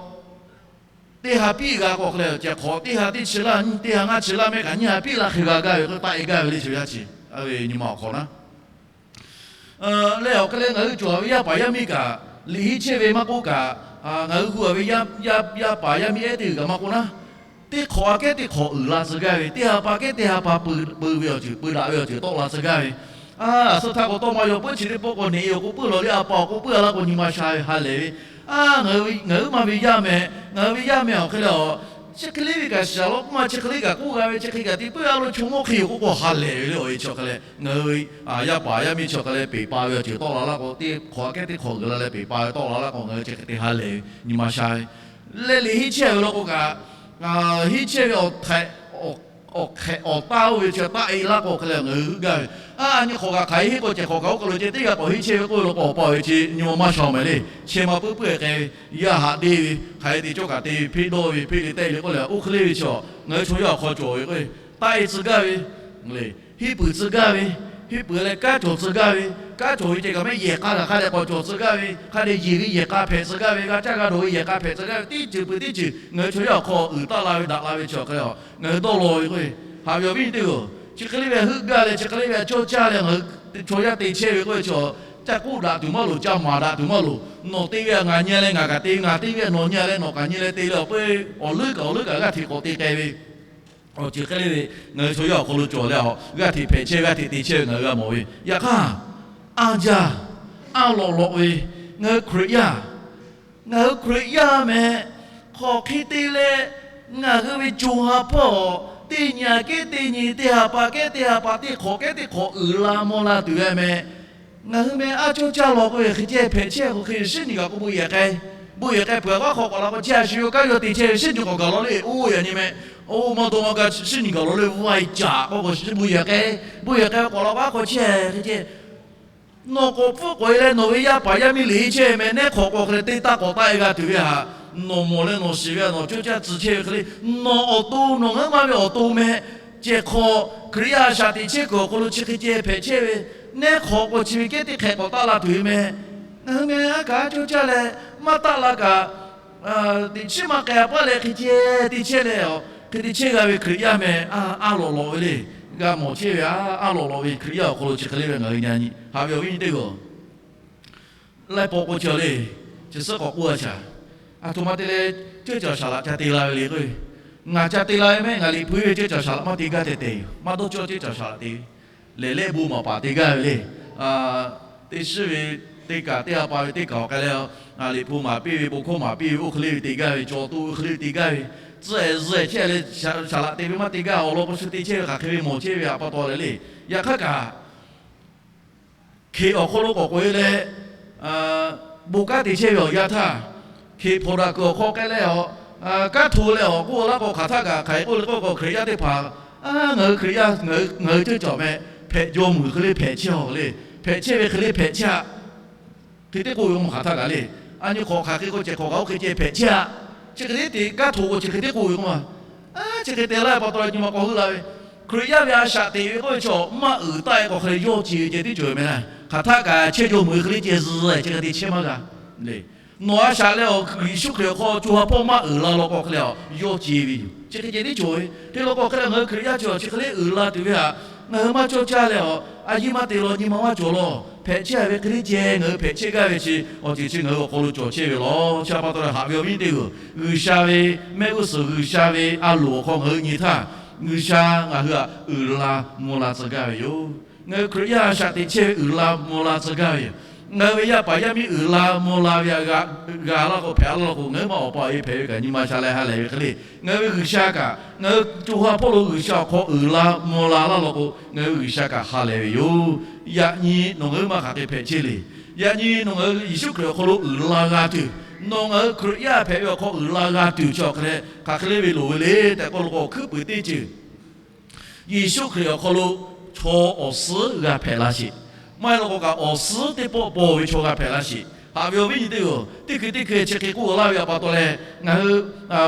teˇ ha piˇ g'a k'o hk'e leh, ceh hk'awꞈ teˇ ha teˇ chi laˇ, teˇ ha ngaˇ chi laˇ mehˆ kaꞈ nyiˇ ha piˇ laˇ hk'e g'a gaˇ ve k'o, taˆ e gaˇ ve le chaw yaˇ chi, a ve nyi ma awˬ hk'awꞈ naˉ. Leh awˬ hk'e leh ngaˬ hui cawˬ ve yaˇ paˍ yaˇ miˇ kaꞈ, liꞈ henˇ chehˇ ve maˇ k'oˆ kaꞈ, ngaˬ hui hu a ve yaˇ paˍ yaˇ miˇ ehˉ teˇ g'uiˬ kaꞈ maˇ k'oˆ naˉ, teˇ hk'awꞈ aꞈ kehˉ teˇ hk'awꞈ uiˍ la tcuh gaˇ ve, teˇ ha pa kehˉ teˇ ha pa peu ve awˬ ceuˬ, peu daꞈ ve awˬ ceuˬ tawˆ la tcuh gaˇ ve. A, suh htaˇ k'o tawˇ ma yaw puiˉ chi teˇ pawˆ k'o neꞈ e awˬ k'o puiˉ law le, a pa awˬ k'o puiˉ a laˇ k'o nyi ma sha ve ha lehˬ ve. A, ngaˬ hui maˇ ve yaˇ meh, ngaˬ hui ve yaˇ meh awˬ hk'e leh a, chi hk'e le ve kaꞈ shaˍ law k'oˆ ma, chi hk'e le kaꞈ k'oˆ g'a ve, chi hk'e kaꞈ te puiˉ a lo chaw mawˇ hk'e yoˬ k'oˆ k'o ha lehˬ ve le. Awˬ e chi awˬ hk'e leh ngaˬ hui yaˇ paˍ yaˇ miˇ chi awˬ hk'e leh peˬ pa ve awˬ ceuˬ tawˆ la laˇ k'o, teˇ hk'awꞈ aꞈ kehˉ teˇ hk'awꞈ uiˍ la leh peˬ pa ve tawˆ la laˇ k'o, ngaˬ hui chi hk'e te ha lehˬ ve, nyi ma sha ve. Leh liꞈ henˇ chehˇ ve law k'o kaꞈ, Ngaˬ hiˉ chehˇ ve awˬ hk'ehꞈ awˬ taˇ oˇ ve chi taˆ e laˇ k'o hk'e leh ngaˬ hui heuˆ gaˇ ve. A nyi hk'awꞈ kaꞈ hk'aˬ hk'e henˇ k'o cehˬ hk'awꞈ kaꞈ oˇ hk'aw lo ceh teˇ g'aˇ k'awꞈ henˇ chehˇ ve k'oˆ ve law k'o awˬ pa ve chi nyi ma maˇ sha mehˍ le. Chehˇ ma puiˉ puiˉ k'ai ve, yaˇ haꞈ deˇ ve, hk'aˬ hk'e te cawˇ kaꞈ te ve, hpeˆ dawˇ ve, hpeˆ le tehˆ le k'oˆ leh oˇ hk'e le ve chi ngaˬ hui chaw yaˇ awˬ hk'aw cawˬ ve k'o, taˆ e tcuh gaˇ ve, henˇ puiˍ tcuh gaˇ ve, henˇ puiˍ leh kanˉ cawˬ tcuh gaˇ ve, kanˉ cawˬ ve ceh kaꞈ mehˆ yehˬ k'a kaꞈ hk'a dehꞈ k'awꞈ cawˬ tcuh gaˇ ve, hk'a dehꞈ yeˬ ve yehˬ k'a hpehꞈ tcuh gaˇ ve, g'a caˇ g'a dawˬ ve yehˬ k'a hpehꞈ tcuh gaˇ ve, teˇ ceuˬ peuˬ teˇ ceuˬ ngaˬ hui chaw yaˇ awˬ hk'aw uiˍ taˆ la ve daꞈ la ve chi awˬ hk'e le, ngaˬ hui dawˇ law ve k'o, haꞈ ve awˬ viˉ nyi teˇ-oˬ, chi hk'e le ve heuˆ gaˇ leh chi hk'e le ve a cawˇ caˇ leh ngaˬ hui chaw yaˇ te chehˇ ve k'oˆ ve chi, caˇ k'oˆ daꞈ tuˬ maˇ loˍ, caˇ maˍ daꞈ tuˬ maˇ loˍ. Nawˬ te ve a ngaˬ nyi leh ngaˬ kaꞈ te, ngaˬ te ve a nawˬ nyi leh nawˬ kaꞈ nyi leh te leh awˬ peu awˬ leuˉ kaꞈ awˬ leuˉ kaꞈ g'aˇ hteꞈ k'awꞈ te k'ai ve, awˬ ceuˬ hk'e le ve ngaˬ hui chaw yaˇ awˬ hk'aw lo cawˬ leh a g'aˇ hteꞈ hpehꞈ chehˇ, g'aˇ hteꞈ te chehˇ ve ngaˬ hui g'a mawˬ ve. Yaꞈ hk'aˇ, a jaˇ, a lawꞈ lawꞈ ve ngaˬ hui Hkriꞈ yaˇ, ngaˬ hui Hkriꞈ yaˇ meh hk'aˬ hk'e te leh, ngaˬ hui ve co ha hpawˇ teˇ nyi kehˉ teˇ nyi, teˇ ha pa kehˉ teˇ ha pa, teˇ hk'awꞈ kehˉ teˇ hk'awꞈ uiˍ la mvuh la tuˬ ve meh. Ngaˬ hui meh a cawˇ caˇ law k'o hk'e ceh hpehꞈ chehˇ k'o hk'e shinˉ nyi kaꞈ k'o bon yehˬ k'ai, bon yehˬ k'ai peuˬ a k'o a hk'awꞈ k'awꞈ la k'o chehˇ a shu yoˬ kaˇ yoˬ te chehˇ ve shinˉ nyi k'awꞈ gaˬ law le. Oˇ yaꞈ nyi meh, oˇ maˇ dawˇ maˇ gaˇ shinˉ nyi gaˬ law le, vaˇ e caꞈ k'oˆ k'o bon yehˬ k'ai, bon yehˬ k'ai k'awꞈ la k'o a hk'aw chehˇ hk'e ceh Nawˬ k'awꞈ pfuhˇ k'awꞈ e leh nawˬ ve yaˇ paˍ yaˇ miˇ leꞈ e chehˇ meh, neˉ hk'awꞈ k'o hk'e leh teˇ taˇ k'awꞈ taˆ e g'a tuˬ ve htaꞈ nawˬ mawˬ leh nawˬ shiˍ ve htaꞈ nawˬ cawˇ caˇ tcuh chehˇ ve hk'e le. Nawˬ awˬ to nawˬ ngaˬ hui ma ve awˬ to meh, ceh hk'aw Hkriꞈ yaˇ a shaꞈ teꞈ chehˇ kuiˬ awˬ hk'aw lo chi hk'e ceh hpehꞈ chehˇ ve, neˉ hk'awꞈ k'o chi ve kehˉ teˇ hk'ehꞈ k'awꞈ taˆ la tuˬ ve meh. Ngaˬ hui meh a kaꞈ a cawˇ caˇ leh maˇ taˆ la kaꞈ, teꞈ chiˉ maˇ k'ai a paˇ leh hk'e ceh te chehˇ leh, hk'e te chehˇ g'a ve Hkriꞈ yaˇ meh a lawꞈ lawꞈ ve le. G'a mawˬ chehˇ ve a a lawꞈ lawꞈ ve Hkriꞈ yaˇ awˬ hk'aw lo chi hk'e le ve ngaˬ hui nyi haꞈ ve awˬ viˉ nyi teˇ g'aˇ laiˉ pawˆ k'o chi le, chi suhˉ k'awꞈ k'oˆ a shaˍ. A htoꞈ ma te leh ceuˇ caˬ shaˍ laꞈ ca te la ve le k'o, ngaˬ ca te la ve meh, ngaˬ liꞈ hpu ve ceuˇ caˬ shaˍ laꞈ maˇ te gaˇ tehꞈ tehꞈ yoˬ. Maˇ dawˇ cawˇ ceuˇ caˬ shaˍ laꞈ te ve lehˬ lehˆ bon maˍ paˍ te gaˇ ve le. Teˇ shiˉ ve teˇ kaꞈ teˇ ha pa ve teˇ kaꞈ awˬ k'ai leh, liꞈ hpu maˍ piˇ ve, bon hkawˇ maˍ piˇ ve, oˇ hk'e le ve te gaˇ ve, cawˬ to oˇ hk'e le ve te gaˇ ve, tcuh ehˍ zuhˬ ehˍ chehˇ leh shaˍ laꞈ te ve maˇ te gaˇ, awˬ lawn k'o shu te chehˇ ve hk'aˬ hk'e ve mawˬ chehˇ ve a pa taw leh le. Yaꞈ hk'aˇ kaꞈ hkeꞈ awˬ hk'aw lo k'awꞈ k'oꞈ e leh, bon kanˉ te chehˇ ve awˬ yanˇ htaˇ, hkeꞈ hpawnˬ daꞈ kuiˬ awˬ hk'aw k'ai leh a, kanˉ hto leh awˬ k'oˆ laˇ k'o hk'aˬ htaˇ kaꞈ hk'aˬ hk'e k'oˆ le k'oˆ k'o Hkriꞈ yaˇ teˇ hpaˍ, ngaˬ hui Hkriꞈ yaˇ, ngaˬ hui ceuˇ caˬ meh hpehꞈ jaw meuˬ hk'e le hpehꞈ chehˇ a le, hpehꞈ chehˇ ve hk'e le hpehꞈ chehˇ a. Hk'e te k'oˆ ve k'o hk'aˬ htaˇ kaꞈ le, a nyi hk'awꞈ hk'aˬ hk'e k'o ceh hk'awꞈ kaꞈ oˇ hk'e ceh hpehꞈ chehˇ a. Chi hk'e te te kanˉ hto k'o chi hk'e te k'oˆ ve k'o ma, chi hk'e te laˇ ve pa taw nyi ma k'awꞈ heuˆ la ve, Hkriꞈ yaˇ ve a shaꞈ teꞈ ve k'oˆ ve chaw maˇ uiˍ taˆ e k'o hk'e le yawˇ ce ve ceh tiˉ cawˬ ve meh laˇ. Hk'aˬ htaˇ kaꞈ chehˇ jaw meuˬ hk'e le ceh zuhˬ e chi hk'e te chehˇ maˇ g'a le. Nawˬ a shaꞈ leh awˬ Yeˍsuˆ Hkriꞈ awˬ hk'aw co ha hpawˇ maˇ uiˍ la law k'o hk'e le a yawˇ ce ve yoˬ. Chi hk'e ceh tiˉ cawˬ ve hk'e law k'o hk'e le ngaˬ hui Hkriꞈ yaˇ chi awˬ chi hk'e le uiˍ la tuˬ ve htaꞈ ngaˬ hui maˇ cawˇ caˇ leh a, a yiˇ maˇ te law nyi ma maˇ cawˬ law. Hpehꞈ chehˇ ve hk'e le ceh ngaˬ hui hpehꞈ chehˇ gaˇ ve chi awˬ ceuˬ chi ngaˬ hui awˬ hk'aw lo cawˬ chehˇ ve law. Chi a pa taw leh haꞈ ve awˬ viˉ teˇ g'aˇ, G'uiˬsha ve mehˆ g'uˇ suhˍ G'uiˬsha ve a loˍ awˬ hk'aw ngaˬ hui nyi htaˇ, G'uiˬsha ngaˬ hui htaꞈ uiˍ la mvuh la tcuh gaˇ ve yoˬ. Ngaˬ hui Hkriꞈ yaˇ a shaꞈ teꞈ chehˇ ve uiˍ la mvuh la tcuh gaˇ ve yoˬ. Ngaˬ hui ve yaˇ paˍ yaˇ miˇ uiˍ la mvuh la ve htaꞈ g'a g'a laˇ k'o hpehꞈ a laˇ law k'o ngaˬ hui ma awˬ pa awˬ e hpehꞈ ve kaꞈ nyi ma sha leh ha lehˬ ve hk'e le, ngaˬ hui ve G'uiˬsha kaꞈ ngaˬ hui co ha hpawˇ lo G'uiˬsha awˬ hk'aw uiˍ la mvuh la laˇ law k'o ngaˬ hui ve G'uiˬsha kaꞈ ha lehˬ ve yoˬ. Yaꞈ nyi nawˬ ngaˬ hui ma hk'aˬ hk'e hpehꞈ chehˇ le. Yaꞈ nyi nawˬ ngaˬ hui Yeˍsuˆ Hkriꞈ awˬ hk'aw lo uiˍ la g'a tuˬ, nawˬ ngaˬ hui Hkriꞈ yaˇ hpehꞈ ve awˬ hk'aw uiˍ la g'a tuˬ chi awˬ hk'e leh hk'aˬ hk'e le ve loˍ ve le tehꞈ k'oˆ lo k'o, hkuiˉ puiˍ teˇ ceuˬ Yeˍsuˆ Hkriꞈ awˬ hk'aw lo chaw awˬ suhˉ g'a hpehꞈ la sheˍ. Maˇ heˆ law k'o kaꞈ awˬ suhˉ teˇ pawˆ paw ve chaw g'a hpehꞈ la sheˍ. Haꞈ ve awˬ viˉ nyi teˇ g'aˇ, teˇ hkui teˇ hkui chi hk'e k'oˆ laˇ ve a pa taw leh, ngaˬ hui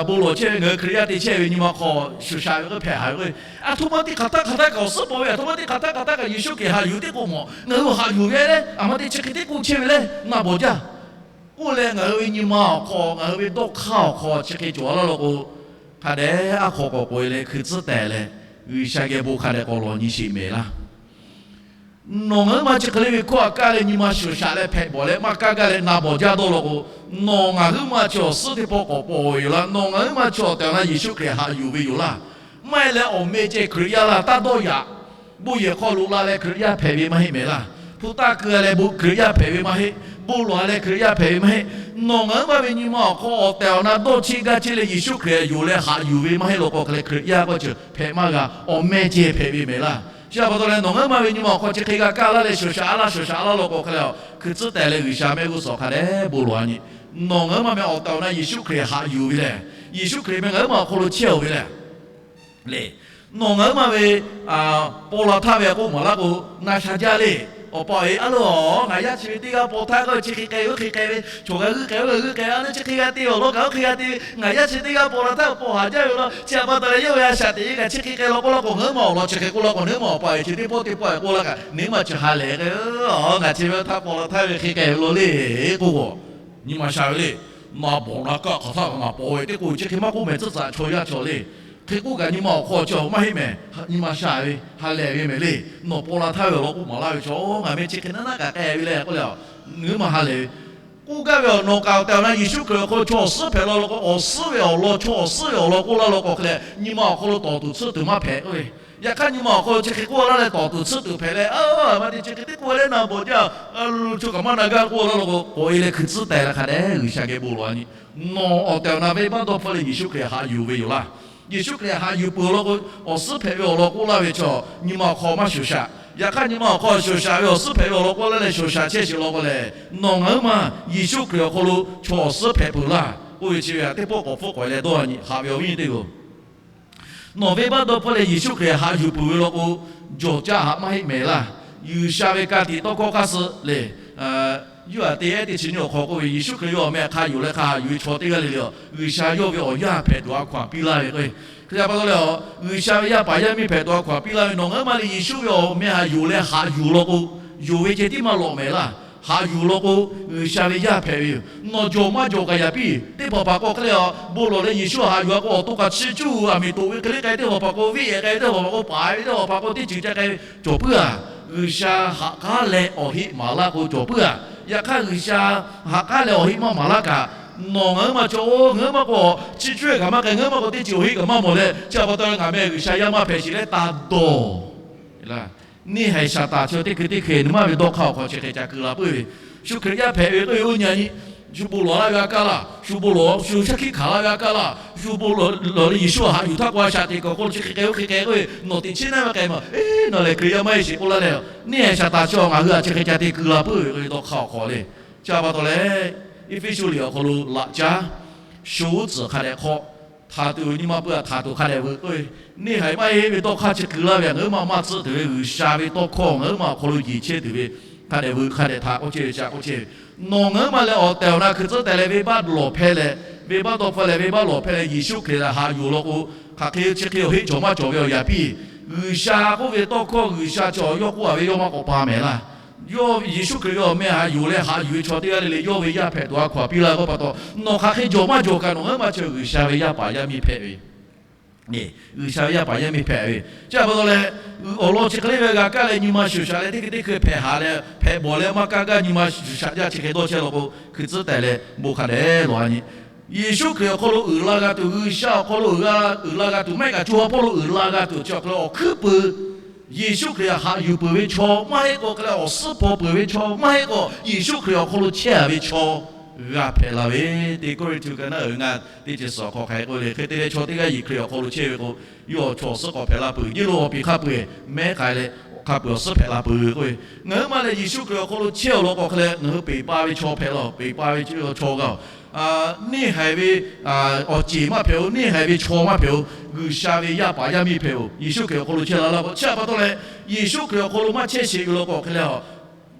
bon lawˬ chehˇ ve ngaˬ hui Hkriꞈ yaˇ te chehˇ ve nyi ma hk'aw shuˍ shaꞈ ve k'o hpehꞈ haˍ ve k'o, a htoꞈ ma teˇ hk'aˬ htaˇ hk'aˬ htaˇ kaꞈ awˬ suhˉ paw ve, a htoꞈ ma teˇ hk'aˬ htaˇ hk'aˬ htaˇ kaꞈ Yeˍsuˆ Hkriꞈ haꞈ yuˬ teˇ k'o mawˬ ngaˬ hui haꞈ yuˬ ve leh a ma te chi hk'e teˇ k'oˆ chehˇ ve leh na bawˬ jaˇ. K'oˆ leh ngaˬ hui ve nyi ma awˬ hk'aw, ngaˬ hui ve dawˇ hk'aˇ awˬ hk'aw chi hk'e cawˬ laˇ law k'o, hk'a dehꞈ a hk'awꞈ k'awꞈ k'oꞈ e leh hkui tcuhˉ tehˍ leh, G'uiˬsha geh bon hk'a dehꞈ k'awꞈ lawˬ nyi sheˍ mehˍ laˇ. Nawˬ ngaˬ huiˉ ma chi hk'e le ve hkawˇ a kaˇ leh nyi ma shuˍ shaꞈ leh hpehꞈ bawˬ leh maˇ kaˇ gaˇ leh na bawˬ jaˇ dawˇ law k'o, nawˬ ngaˬ huiˉ ma chi awˬ suhˉ teˇ pawˆ k'awꞈ paw ve yoˬ laˇ. Nawˬ ngaˬ huiˉ ma chi awˬ tehˬ awˬ na Yeˍsuˆ Hkriꞈ haꞈ yuˬ ve yoˬ laˇ. Maˇ heˆ leh awˬ meh ceh Hkriꞈ yaˇ laˇ taˇ dawˇ yaꞈ. Bon yehˬ hk'aw loꞈ la leh Hkriꞈ yaˇ hpehꞈ ve maˇ heˆ mehˍ laˇ. Hpu taˇ keu leh bon Hkriꞈ yaˇ hpehꞈ ve maˇ heˆ. Bon lawˬ leh Hkriꞈ yaˇ hpehꞈ ve maˇ heˆ. Nawˬ ngaˬ huiˉ ma ve nyi ma awˬ hk'aw awˬ tehˬ awˬ na dawˇ cheˆ gaˇ cheˆ leh Yeˍsuˆ Hkriꞈ yonˍ leh haꞈ yuˬ ve maˇ heˆ law k'o hk'e leh Hkriꞈ yaˇ k'oˆ ceuˬ hpehꞈ maˇ g'a. Awˬ meh ceh hpehꞈ ve mehˍ laˇ. Chi a pa taw leh nawˬ ngaˬ huiˉ ma ve nyi ma awˬ hk'aw chi hk'e g'a kaˇ laˇ leh shuˍ shaꞈ a laˇ shuˍ shaꞈ a laˇ law k'o hk'e leh, hkui tcuhˉ tehˍ leh G'uiˬsha mehˆ g'uˇ suhˍ hk'a dehꞈ bon lawˬ a nyi. Nawˬ ngaˬ huiˉ ma meh awˬ tehˬ awˬ na Yeˍsuˆ Hkriꞈ haꞈ yuˬ ve lehˬ, Yeˍsuˆ Hkriꞈ meh ngaˬ huiˉ ma awˬ hk'aw lo chehˇ-oˬ ve lehˬ, le, nawˬ ngaˬ huiˉ ma ve paw la htaˇ ve k'oˆ maˍ laˇ k'o, na sha jaˇ le. Awˬ pa awˬ e a lo, ngaˬ yaˇ chi ve teˇ g'aˇ paw htaˇ k'o, chi hk'e k'ai oˇ hk'e k'ai ve, chaw g'a g'uiˇ k'ai oˇ g'a g'uiˇ k'ai, a lehˬ chi hk'e g'a te awˬ lawn kaꞈ oˇ hk'e g'a te ve, ngaˬ yaˇ chi teˇ g'aˇ paw la htaˇ paw haˍ jaˇ ve law. Chi htaꞈ pa taw leh yawˇ ve a shaꞈ teꞈ ve kaꞈ chi hk'e k'ai law k'oˆ laˇ k'o, ngaˬ huiˉ ma awˬ lawn chi hk'e k'oˆ laˇ k'o, ngaˬ huiˉ ma awˬ pa awˬ e chi teˇ pawˆ teˇ pawˆ k'oˆ laˇ kaꞈ, nawˬ huiˉ ma chi ha lehˬ k'o, ngaˬ chi ve htaˇ paw la htaˇ ve hk'e k'ai ve law le, k'oˆ k'o, nyi ma sha ve le. Naˍ bawˬ na kaˆ hk'aˬ htaˇ kaꞈ ngaˬ paw ve teˇ k'oˆ ve chi hk'e maˇ k'oˆ mehˍ, tcuhˉ tcuhꞈ chaw yaˇ chaw le. Hk'e k'oˆ kaꞈ nyi ma awˬ hk'aw chi maˇ heˆ mehˍ, nyi ma sha ve ha lehˬ ve mehˍ le. Nawˬ paw la htaˇ ve awˬ lawn k'oˆ maˍ laˇ ve chaw, ngaˬ meh chi hk'e naˉ naˉ kaꞈ k'ai ve le k'oˆ leh, ngaˬ huiˉ ma ha lehˬ ve k'oˆ gaˇ ve awˬ nawˬ kaꞈ awˬ tehˬ awˬ na Yeˍsuˆ Hkriꞈ awˬ hk'aw lo chaw awˬ suhˉ hpehꞈ la law k'o, awˬ suhˉ ve awˬ lawn, chaw awˬ suhˉ ve awˬ lawn k'oˆ laˇ law k'o hk'e leh, nyi ma awˬ hk'aw lo tawˍ tuˬ tsuhˇ tuˬ maˇ hpehꞈ k'oˆ ve. Yaꞈ hk'aˇ nyi ma awˬ hk'aw lo chi hk'e k'oˆ laˇ leh tawˍ tuˬ tsuhˇ tuˬ hpehꞈ leh, a, maˇ te chi hk'e teˇ k'oˆ leh na bawˬ jaˇ, a lo chaw kaꞈ maˇ na gaˇ k'oˆ laˇ law k'o, k'awꞈ e leh hkui tcuhˉ teh leh hk'a dehꞈ G'uiˬsha geh bon lawˬ a nyi. Nawˬ awˬ tehˬ awˬ na venˇbaˆ dawˇ hpfuhˆ leh Yeˍsuˆ Hkriꞈ haꞈ yuˬ ve yoˬ laˇ. Yeˍsuˆ Hkriꞈ haꞈ yuˬ peuˬ law k'o, awˬ suhˉ hpehꞈ ve awˬ lawn k'oˆ laˇ ve chaw nyi ma awˬ hk'aw maˇ shoˍ shaꞈ. Yaꞈ hk'aˇ nyi ma awˬ hk'aw shoˍ shaꞈ ve awˬ suhˉ hpehꞈ ve awˬ lawn k'oˆ laˇ leh shoˍ shaꞈ chehˇ sheˍ law k'o lehˬ, nawˬ ngaˬ huiˉ ma Yeˍsuˆ Hkriꞈ awˬ hk'aw lo chaw awˬ suhˉ hpehꞈ peuˬ laˇ k'oˆ ve chi ve teˇ pawˆ k'awꞈ hpfuhˆ k'awꞈ e leh dawˇ a nyi haꞈ ve awˬ viˉ awˬ nyi teˇ g'aˇ-oˬ. Nawˬ venˇbaˆ dawˇ hpfuhˆ leh Yeˍsuˆ Hkriꞈ haꞈ yuˬ peuˬ ve law k'o, jawˬ caˇ haꞈ maˇ heˆ mehˍ laˇ. G'uiˬsha ve ka tiꞈ tawˇ hkawˇ hk'aˇ suh lehˬ, yuˇ a te ehˉ teˇ chi nyiˇ awˬ hk'aw k'oˆ ve, Yeˍsuˆ Hkriꞈ yawˇ awˬ meh hk'a yonˍ leh hk'a haꞈ yuˬ ve chaw teˇ g'aˇ le le, G'uiˬsha yawˇ ve awˬ yaˇ hpehꞈ tuˬ a hkaw anˬ piˇ laˇ ve k'o, hk'e te pa taw leh, G'uiˬsha ve yaˇ paˍ yaˇ miˇ hpehꞈ tuˬ a hkaw anˬ piˇ laˇ ve, nawˬ ngaˬ huiˉ ma le Yeˍsuˆ ve awˬ meh haꞈ yuˬ leh haꞈ yuˬ law k'o, yonˍ ve ceh tiˉ maˇ lawꞈ mehˍ laˇ. Haꞈ yuˬ law k'o, G'uiˬsha ve yaˇ hpehꞈ ve yoˬ. Nawˬ jawˬ maˇ jawˬ kaꞈ yaꞈ piˇ. Teˇ hpaˍ hpaˍ k'o hk'e leh a, bon lawˬ leh Yeˍsuˆ haꞈ yuˬ a k'o, awˬ to kaꞈ chi cuˇ aˬ miˍ toꞈ ve hk'e le k'ai, teˇ hpaˍ hpaˍ k'o veˆ e k'ai, teˇ hpaˍ hpaˍ k'o paˍ ve, teˇ hpaˍ hpaˍ k'o teˇ ceuˬ ca k'ai ve, cawˬ puiˉ a. G'uiˬsha haꞈ k'aˉ leh awˬ heˆ maˍ laˇ k'o cawˬ puiˉ a. Yaꞈ hk'aˇ G'uiˬsha haꞈ k'aˉ leh awˬ heˆ maˇ maˍ laˇ kaꞈ, nawˬ ngaˬ huiˉ ma chaw oˇ ngaˬ huiˉ ma k'o, chi cuˇ kaꞈ maˇ k'ai, ngaˬ huiˉ ma k'o teˇ ceuˬ awˬ heˆ kaꞈ maˇ mawˬ leh, chi a pa taw ngaˬ meh G'uiˬsha yaˇ maˇ hpehꞈ sheˍ leh taˇ dawˬ. Neˇ haiˬ Saˍtanˍ chi teˇ hkui teˇ hkui nyi ma ve dawˇ hk'aˇ awˬ hk'aw chi hk'e ca keu la puiˉ ve, shu Hkriꞈ yaˇ hpehꞈ ve k'oˆ ve oˇ nyi a nyi, shu bon lawˬ laˇ ve a kaˇ laˇ, shu bon lawˬ shu shaˉ hkiˆ hkanˍ laˇ ve a kaˇ laˇ, shu bon lawˬ leh Yeˍsuˆ haꞈ yuˬ htaˇ k'o a shaꞈ teꞈ kuiˬ awˬ hk'aw lo chi hk'e k'ai oˇ hk'e k'ai k'oˆ ve, nawˬ teꞈ chiˉ naˇ ve k'ai ma, eˇ, nawˬ lehˬ Hkriꞈ yaˇ maˇ heˆ sheˍ k'oˆ laˇ leh, neˇ haiˬ Saˍtanˍ chi ngaˬ hui a chi hk'e ca te keu la puiˉ ve dawˇ hk'aˇ awˬ hk'aw le. Chi a pa taw leh, Eˇfeˇsuꞈ liꞈ awˬ hk'aw lo laꞈ caˉ sho uˉ tcuhˍ hk'a dehꞈ hk'aw, htaˍ tuˬ nyi ma peuˬ a htaˍ tuˬ hk'a dehꞈ veuꞈ k'oˆ ve, neˇ haiˬ maˇ heˆ ve dawˇ hk'aˇ chi keu laˇ ve a ngaˬ huiˉ ma maˇ tcuhˆ tuˬ ve G'uiˬsha ve tawˇ hkawˇ ngaˬ huiˉ ma awˬ hk'aw lo yeˬ chehˇ tuˬ ve hk'a dehꞈ veuꞈ hk'a dehꞈ htaꞈ k'oˆ chehˇ ve chi k'oˆ chehˇ ve, nawˬ ngaˬ huiˉ ma leh awˬ tehˬ awˬ na hkui tcuhˉ tehˬ leh venˇbaˆ lawˬ hpehˇ leh, venˇbaˆ dawˇ hpfuhˆ leh venˇbaˆ lawˬ hpehˇ leh Yeˍsuˆ Hkriꞈ lehˬ haꞈ yuˬ law k'o, hk'aˬ hk'e chi hk'e awˬ heˆ cawˬ maˇ cawˬ ve awˬ yaꞈ piˇ. G'uiˬsha k'oˆ ve tawˇ hkawˇ G'uiˬsha chaw yawˇ k'oˆ a ve yawˇ maˇ k'awꞈ pa mehˍ laˇ. Yawˇ Yeˍsuˆ Hkriꞈ ve awˬ meh haꞈ yuˬ leh haꞈ yuˬ ve chaw teˇ g'aˇ le le yawˇ ve yaˇ hpehꞈ tuˬ a hkaw anˬ piˇ laˇ k'oˆ pa taw, nawˬ hk'aˬ hk'e jawˬ maˇ jawˬ kaꞈ nawˬ ngaˬ huiˉ ma chi G'uiˬsha ve yaˇ paˍ yaˇ miˇ hpehꞈ ve G'uiˬsha ve yaˇ paˍ yaˇ miˇ hpehꞈ ve. Chi a pa taw leh, awˬ lawn chi hk'e le ve g'a kaˇ leh nyi ma shoˍ shaꞈ leh teˇ hkui teˇ hkui hpehꞈ haꞈ leh hpehꞈ bawˬ leh maˇ kaˇ gaˇ nyi ma shoˍ shaꞈ jaˇ chi hk'e dawˇ chehˇ law k'o, hkui tcuhˉ tehˬ leh bon hk'a dehꞈ lawˬ a nyi. Yeˍsuˆ Hkriꞈ awˬ hk'aw lo uiˍ la g'a tuˬ, G'uiˬsha awˬ hk'aw lo uiˍ la g'a tuˬ, maˇ heˆ kaꞈ co ha hpawˇ lo uiˍ la g'a tuˬ chi awˬ hk'aw lo awˬ hkuiˉ peuˬ, Yeˍsuˆ Hkriꞈ haꞈ yuˬ peuˬ ve chaw maˇ heˆ k'o hk'e leh awˬ suhˉ hpaw peuˬ ve chaw maˇ heˆ k'o Yeˍsuˆ Hkriꞈ awˬ hk'aw lo chehˇ a ve chaw g'a hpehꞈ la ve, Teˇ Kawˇrenˍhtuˆ ka naˉ uiˍ ve ngaˇ teˇ chi suhˍ awˬ hk'aw hk'a hk'e k'oˆ le, hk'e te leh chaw teˇ g'aˇ Yeˍsuˆ Hkriꞈ awˬ hk'aw lo chehˇ ve k'o, yawˇ awˬ chaw awˬ suhˉ k'awꞈ hpehꞈ la peuˬ. Yeˇ lo awˬ piˍ hk'a peu-eˬ mehˉ k'ai leh, hk'a peu-eˬ awˬ suhˉ hpehꞈ la peuˬ k'oˆ ve, ngaˬ huiˉ ma leh Yeˍsuˆ Hkriꞈ awˬ hk'aw lo chehˇ awˬ lawn k'o hk'e leh ngaˬ hui peˬ pa ve chaw hpehꞈ la, peˬ pa ve chaw g'a-oˬ. Neˇ haiˬ ve awˬ ceˬ maˇ hpehꞈ-oˬ, neˇ haiˬ ve chaw maˇ hpehꞈ-oˬ, G'uiˬsha ve yaˇ paˍ yaˇ miˇ hpehꞈ-oˬ. Yeˍsuˆ Hkriꞈ awˬ hk'aw lo chehˇ la laˇ k'o, chi a pa taw leh, Yeˍsuˆ Hkriꞈ awˬ hk'aw lo maˇ chehˇ sheˍ ve law k'o hk'e leh a,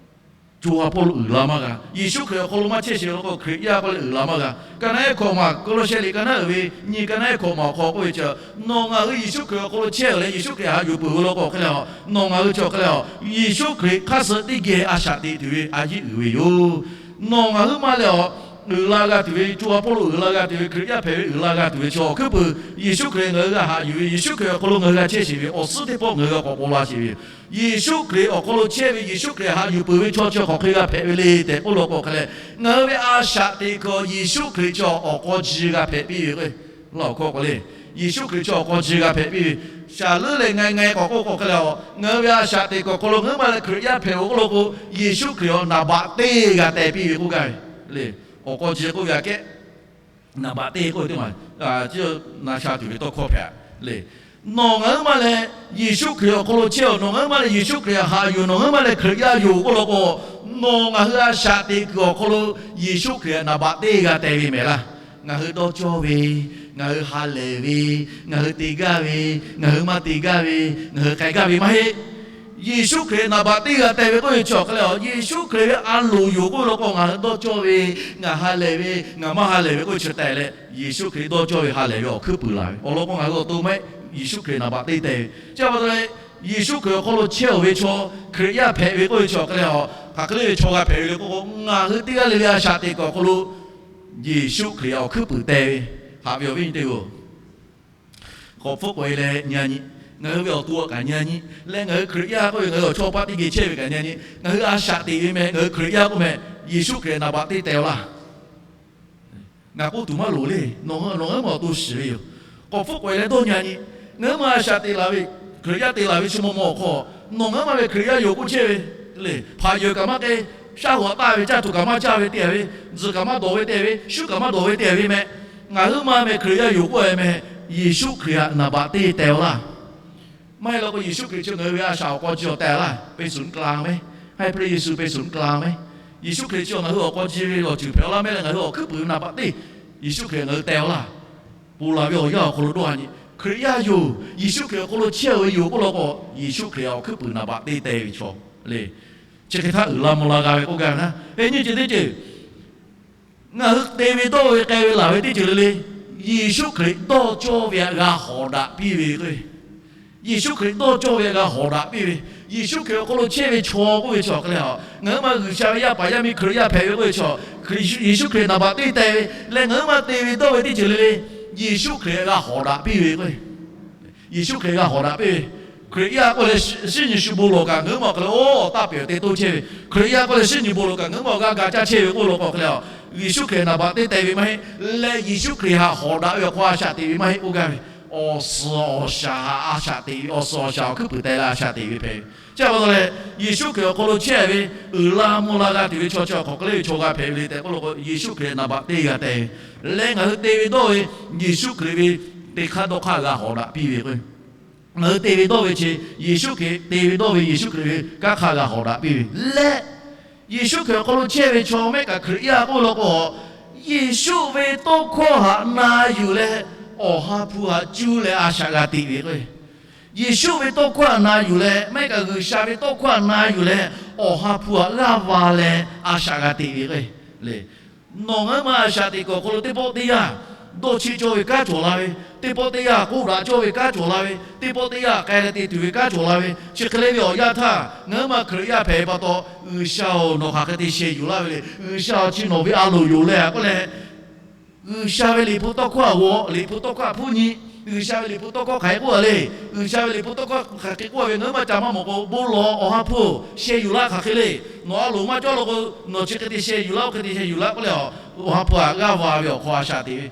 co ha hpawˇ lo uiˍ la maˇ g'a. Yeˍsuˆ Hkriꞈ awˬ hk'aw lo maˇ chehˇ sheˍ ve law k'o, Hkriꞈ yaˇ k'oˆ leh uiˍ la maˇ g'a. Ka naˉ ehˉ hkawꞈ maˬ, Kawˇlawˇsehˇ liꞈ ka naˉ uiˍ ve nyi ka naˉ ehˉ hkawꞈ maˬ awˬ hk'aw k'oˆ ve chi, nawˬ ngaˬ hui Yeˍsuˆ Hkriꞈ awˬ hk'aw lo chehˇ-oˬ leh Yeˍsuˆ Hkriꞈ haꞈ yuˬ peuˬ ve law k'o hk'e leh a, nawˬ ngaˬ hui chi awˬ hk'e leh a, Yeˍsuˆ Hkriꞈ hk'aˇ suh teˇ geh a shaꞈ teꞈ tuˬ ve a yiˇ uiˍ ve yoˬ. Nawˬ ngaˬ huiˉ ma leh a, uiˍ la g'a tuˬ ve, co ha hpawˇ lo uiˍ la g'a tuˬ ve, Hkriꞈ yaˇ hpehꞈ ve uiˍ la g'a tuˬ ve chi awˬ hkuiˉ peuˬ, Yeˍsuˆ Hkriꞈ ngaˬ hui g'a haꞈ yuˬ ve, Yeˍsuˆ Hkriꞈ awˬ hk'aw lo ngaˬ hui g'a chehˇ sheˍ ve, awˬ suhˉ teˇ pawˆ ngaˬ hui g'a k'awꞈ paw la sheˍ ve yoˬ. Yeˍsuˆ Hkriꞈ awˬ hk'aw lo chehˇ ve, Yeˍsuˆ Hkriꞈ haꞈ yuˬ peuˬ ve chaw chi hk'aˬ hk'e g'a hpehꞈ ve le tehꞈ k'oˆ law k'o hk'e leh, ngaˬ hui ve a shaꞈ teꞈ kuiˬ Yeˍsuˆ Hkriꞈ chi awˬ k'aw ji g'a hpehꞈ piˇ ve k'o, laˇ awˬ hkawˇ k'o le, Yeˍsuˆ Hkriꞈ chi awˬ k'aw ji g'a hpehꞈ piˇ ve, shaˍ leuˉ leh nga nga k'awꞈ k'oˆ k'o hk'e leh a, ngaˬ hui ve a shaꞈ teꞈ kuiˬ awˬ hk'aw lo ngaˬ huiˉ ma leh Hkriꞈ yaˇ hpehꞈ-oˬ k'oˆ law k'o, Yeˍsuˆ Hkriꞈ awˬ naˍ baꞈ teˇ g'a teh piˇ ve k'oˆ gaˇ ve le. Awˬ k'aw ji k'oˆ ve aꞈ kehˉ naˍ baꞈ teˇ k'oˆ ve teˇ maˬ, na sha tuˬ ve tawˇ hkawˇ hpehꞈ le. Nawˬ ngaˬ huiˉ ma leh Yeˍsuˆ Hkriꞈ awˬ hk'aw lo chehˇ-oˬ, nawˬ ngaˬ huiˉ ma leh Yeˍsuˆ Hkriꞈ haꞈ yuˬ, nawˬ ngaˬ huiˉ ma leh Hkriꞈ yaˇ yoˬ k'oˆ law k'o, Nawˬ ngaˬ hui a shaꞈ teꞈ kuiˬ awˬ hk'aw lo Yeˍsuˆ Hkriꞈ naˍ baꞈ teˇ g'a teh ve mehˍ laˇ. Ngaˬ hui dawˇ cawˇ ve, ngaˬ hui ha lehˬ ve, ngaˬ hui te gaˇ ve, ngaˬ hui maˇ te gaˇ ve, ngaˬ hui k'ai gaˇ ve maˇ heˆ. Yeˍsuˆ Hkriꞈ naˍ baꞈ teˇ g'a teh ve k'oˆ ve chi awˬ hk'aw lo, Yeˍsuˆ Hkriꞈ ve a loˍ yoˬ k'oˆ ve law k'o, ngaˬ hui dawˇ cawˇ ve, ngaˬ ha lehˬ ve, ngaˬ maˇ ha lehˬ ve k'oˆ ve chi tehꞈ leh, Yeˍsuˆ Hkriꞈ dawˇ cawˇ ve ha lehˬ ve awˬ hkuiˉ puiˍ laˬ ve awˬ lawn k'o, ngaˬ hui awˬ to maˇ heˆ. Yeˍsuˆ Hkriꞈ naˍ baꞈ teˇ teh ve chi pa taw leh, Yeˍsuˆ Hkriꞈ awˬ hk'aw lo chehˇ-oˬ ve chaw Hkriꞈ yaˇ hpehꞈ ve k'oˆ ve chi awˬ hk'aw lo, hk'aˬ hk'e le ve chaw g'a hpehꞈ ve le k'oˆ k'o, ngaˬ hui teˇ g'aˇ le le a shaꞈ teꞈ kuiˬ awˬ hk'aw lo Yeˍsuˆ Hkriꞈ awˬ hkuiˉ puiˍ teh ve, haꞈ ve awˬ viˉ nyi teˇ-oˬ, k'awꞈ hpfuhˆ k'oꞈ-e leh nyi nyi, ngaˬ hui ve awˬ to kaꞈ nyi nyi, leh ngaˬ hui Hkriꞈ yaˇ k'oˆ ve ngaˬ hui awˬ chawˇ paˆ teˇ geh chehˇ ve kaꞈ nyi nyi, ngaˬ hui a shaꞈ teꞈ ve meh, ngaˬ hui Hkriꞈ yaˇ k'oˆ meh, Yeˍsuˆ Hkriꞈ naˍ baꞈ teˇ teh-oˬ laˇ. Ngaˬ k'oˆ tuˬ maˇ loˍ le. Nawˬ ngaˬ hui ma awˬ to shiˍ ve yoˬ. K'awꞈ hpfuhˆ k'oꞈ-e leh dawˇ nyi nyi, ngaˬ hui ma a shaꞈ teꞈ laˬ ve, Hkriꞈ yaˇ te laˬ ve chi maw maw awˬ hk'aw, nawˬ ngaˬ hui ma ve Hkriꞈ yaˇ yoˬ k'oˆ chehˇ ve le. Hpaꞈ yeuˬ kaꞈ maˇ k'ai, shaˉ hoꞈ taˆ ve, caˇ tuˬ kaꞈ maˇ caˇ ve te-a ve, tzuhˬ kaꞈ maˇ dawˬ ve te-a ve, shuˉ kaꞈ maˇ dawˬ ve te-a ve meh, ngaˬ hui ma meh Hkriꞈ yaˇ yoˬ k'oˆ-e meh, Yeˍsuˆ Hkriꞈ htaꞈ naˍ baꞈ teˇ teh-oˬ laˇ. Maˇ heˆ law k'o, Yeˍsuˆ Hkriꞈ chi ngaˬ hui ve a shaꞈ awˬ k'aw ji awˬ teh laˇ, เป็นศูนย์กลาง meh. Haiˉ hpehꞈ leh Yeˍsuˆ เป็นศูนย์กลาง meh. Yeˍsuˆ Hkriꞈ chi ngaˬ hui awˬ k'aw ji ve awˬ ceuˬ hpehꞈ-oˬ laˇ meh leh, ngaˬ hui awˬ hkuiˉ puiˍ ve naˍ baꞈ teˇ, Yeˍsuˆ Hkriꞈ ngaˬ hui teh-oˬ laˇ. Ponˬ laˬ ve awˬ yanˇ awˬ hk'aw lo dawˇ nyi, Hkriꞈ yaˇ yoˬ, Yeˍsuˆ Hkriꞈ awˬ hk'aw lo chehˇ-oˬ ve yoˬ k'oˆ law k'o, Yeˍsuˆ Hkriꞈ awˬ hkuiˉ puiˍ naˍ baꞈ teˇ teh ve chaw le. Chi hk'e htaˇ uiˍ la mvuh la g'a ve k'oˆ gaˇ ve naˉ, e nyi ceuˬ teˇ ceuˬ ngaˬ hui te ve dawˇ ve k'ai ve laˬ ve teˇ ceuˬ le le, Yeˍsuˆ Hkriꞈ dawˇ cawˇ ve htaꞈ g'a hawˍ daꞈ piˇ ve k'o, Yeˍsuˆ Hkriꞈ dawˇ cawˇ ve htaꞈ g'a hawˍ daꞈ piˇ ve, Yeˍsuˆ Hkriꞈ awˬ hk'aw lo chehˇ ve chaw k'oˆ ve chi awˬ hk'aw lo, ngaˬ hui ma G'uiˬsha ve yaˇ paˍ yaˇ miˇ Hkriꞈ yaˇ hpehꞈ ve k'oˆ ve chi, Yeˍsuˆ Hkriꞈ naˍ baꞈ teˇ teh ve leh, ngaˬ hui ma te ve dawˇ ve teˇ ceuˬ le le, Yeˍsuˆ Hkriꞈ g'a hawˍ daꞈ piˇ ve k'o, Yeˍsuˆ Hkriꞈ g'a hawˍ daꞈ piˇ ve. Hkriꞈ yaˇ k'oˆ leh shinˉ nyi shu bon lawˬ kaꞈ ngaˬ hui ma awˬ hk'aw lo, oˇ, taˇ pehˬ te toˇ chehˇ ve. Hkriꞈ yaˇ k'oˆ leh shinˉ nyi bon lawˬ kaꞈ ngaˬ hui ma awˬ g'aˇ ga caˇ chehˇ ve k'oˆ law k'o hk'e le, Yeˍsuˆ Hkriꞈ naˍ baꞈ teˇ teh ve maˇ heˆ. Leh Yeˍsuˆ Hkriꞈ htaꞈ hawˍ daꞈ ve awˬ hk'aw a shaꞈ teꞈ ve maˇ heˆ k'oˆ gaˇ ve. Awˬ suhˍ awˬ shaˍ htaꞈ a shaꞈ teꞈ ve, awˬ suhˍ awˬ shaˍ awˬ hkuiˉ puiˍ teh leh a shaꞈ teꞈ ve hpehꞈ ve. Chi pa taw leh, Yeˍsuˆ Hkriꞈ awˬ hk'aw lo chehˇ ve, uiˍ la mvuh la g'a tuˬ ve chaw chi awˬ hk'aw hk'e le ve chaw g'a hpehꞈ ve le tehꞈ k'oˆ law k'o, Yeˍsuˆ Hkriꞈ naˍ baꞈ teˇ g'a teh ve. Leh ngaˬ hui te ve dawˇ ve, Yeˍsuˆ Hkriꞈ ve teˇ hk'aˇ dawˇ hk'aˇ g'a hawˍ daꞈ piˇ ve k'o, ngaˬ hui te ve dawˇ ve chi, Yeˍsuˆ Hkriꞈ te ve dawˇ ve Yeˍsuˆ Hkriꞈ ve kanˉ hk'a g'a hawˍ daꞈ piˇ ve leh, Yeˍsuˆ Hkriꞈ awˬ hk'aw lo chehˇ ve chaw mehˆ kaꞈ Hkriꞈ yaˇ k'oˆ law k'o, Yeˍsuˆ ve tawˇ hkawˇ htaꞈ na yuˬ leh, Awˬ ha hpu htaꞈ cuˇ leh a shaꞈ g'a teꞈ ve k'o, Yeˍsuˆ ve tawˇ hkawˇ htaꞈ na yuˬ leh, mehˆ kaꞈ G'uiˬsha ve tawˇ hkawˇ htaꞈ na yuˬ leh, Awˬ ha hpu htaꞈ g'aˇ va leh a shaꞈ g'a teꞈ ve k'o, le, nawˬ ngaˬ hui ma a shaꞈ teꞈ kuiˬ awˬ hk'aw lo teˇ pawˆ teˇ yanˇ dawˇ cheˆ cawˇ ve kanˉ cawˬ la ve, teˇ pawˆ teˇ yanˇ k'oˆ daꞈ cawˇ ve kanˉ cawˬ la ve, teˇ pawˆ teˇ yanˇ k'ai leh te tuˬ ve kanˉ cawˬ la ve, chi hk'e le ve awˬ yanˇ htaˇ, ngaˬ hui ma Hkriꞈ yaˇ hpehꞈ ve pa taw, G'uiˬsha-oˬ, nawˬ hk'aˬ hk'e te sheh yuˬ laˇ ve le. G'uiˬsha-oˬ, chi nawˬ ve a loˍ yoˬ leh k'oˆ leh, G'uiˬsha ve liꞈ hpu tawˇ hkawˇ htaꞈ g'aw, liꞈ hpu tawˇ hkawˇ htaꞈ hpuˇ nyi. G'uiˬsha ve liꞈ hpu tawˇ hkawˇ hk'aˬ hk'e k'oˆ a le. G'uiˬsha ve liꞈ hpu tawˇ hkawˇ hk'aˬ hk'e k'oˆ a ve ngaˬ hui ma ca maˇ mawˬ k'o, bon lawˬ, Awˬ ha hpu-oˬ, sheh yuˬ laˇ hk'aˬ hk'e le. Nawˬ a loˍ maˇ cawˇ law k'o, nawˬ chi hk'e te sheh yuˬ laˇ, oˇ hk'e te sheh yuˬ laˇ k'oˆ leh, Awˬ ha hpu htaꞈ g'aˇ va ve awˬ hk'aw a shaꞈ teꞈ ve.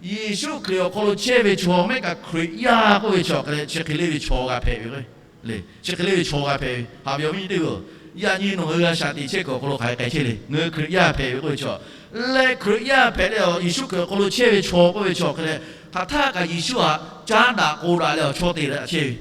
Yeˍsuˆ Hkriꞈ awˬ hk'aw lo chehˇ ve chaw mehˆ kaꞈ Hkriꞈ yaˇ k'oˆ ve chi awˬ hk'e leh, chi hk'e le ve chaw g'a hpehꞈ ve k'o, chi hk'e le ve chaw g'a hpehꞈ ve. Haꞈ ve awˬ viˉ nyi teˇ hpaˍ-oˬ, yaꞈ nyi nawˬ ngaˬ hui a shaꞈ teꞈ chehˇ kuiˬ awˬ hk'aw lo hk'aˬ hk'e k'ai chehˇ le. Ngaˬ hui Hkriꞈ yaˇ hpehꞈ ve k'oˆ ve chi, leh Hkriꞈ yaˇ hpehꞈ leh Yeˍsuˆ Hkriꞈ awˬ hk'aw lo chehˇ ve chaw k'oˆ ve chi awˬ hk'e leh, hk'aˬ htaˇ kaꞈ Yeˍsuˆ htaꞈ caˉ daꞈ k'oˆ daꞈ leh awˬ chawˇ te daꞈ chehˇ ve.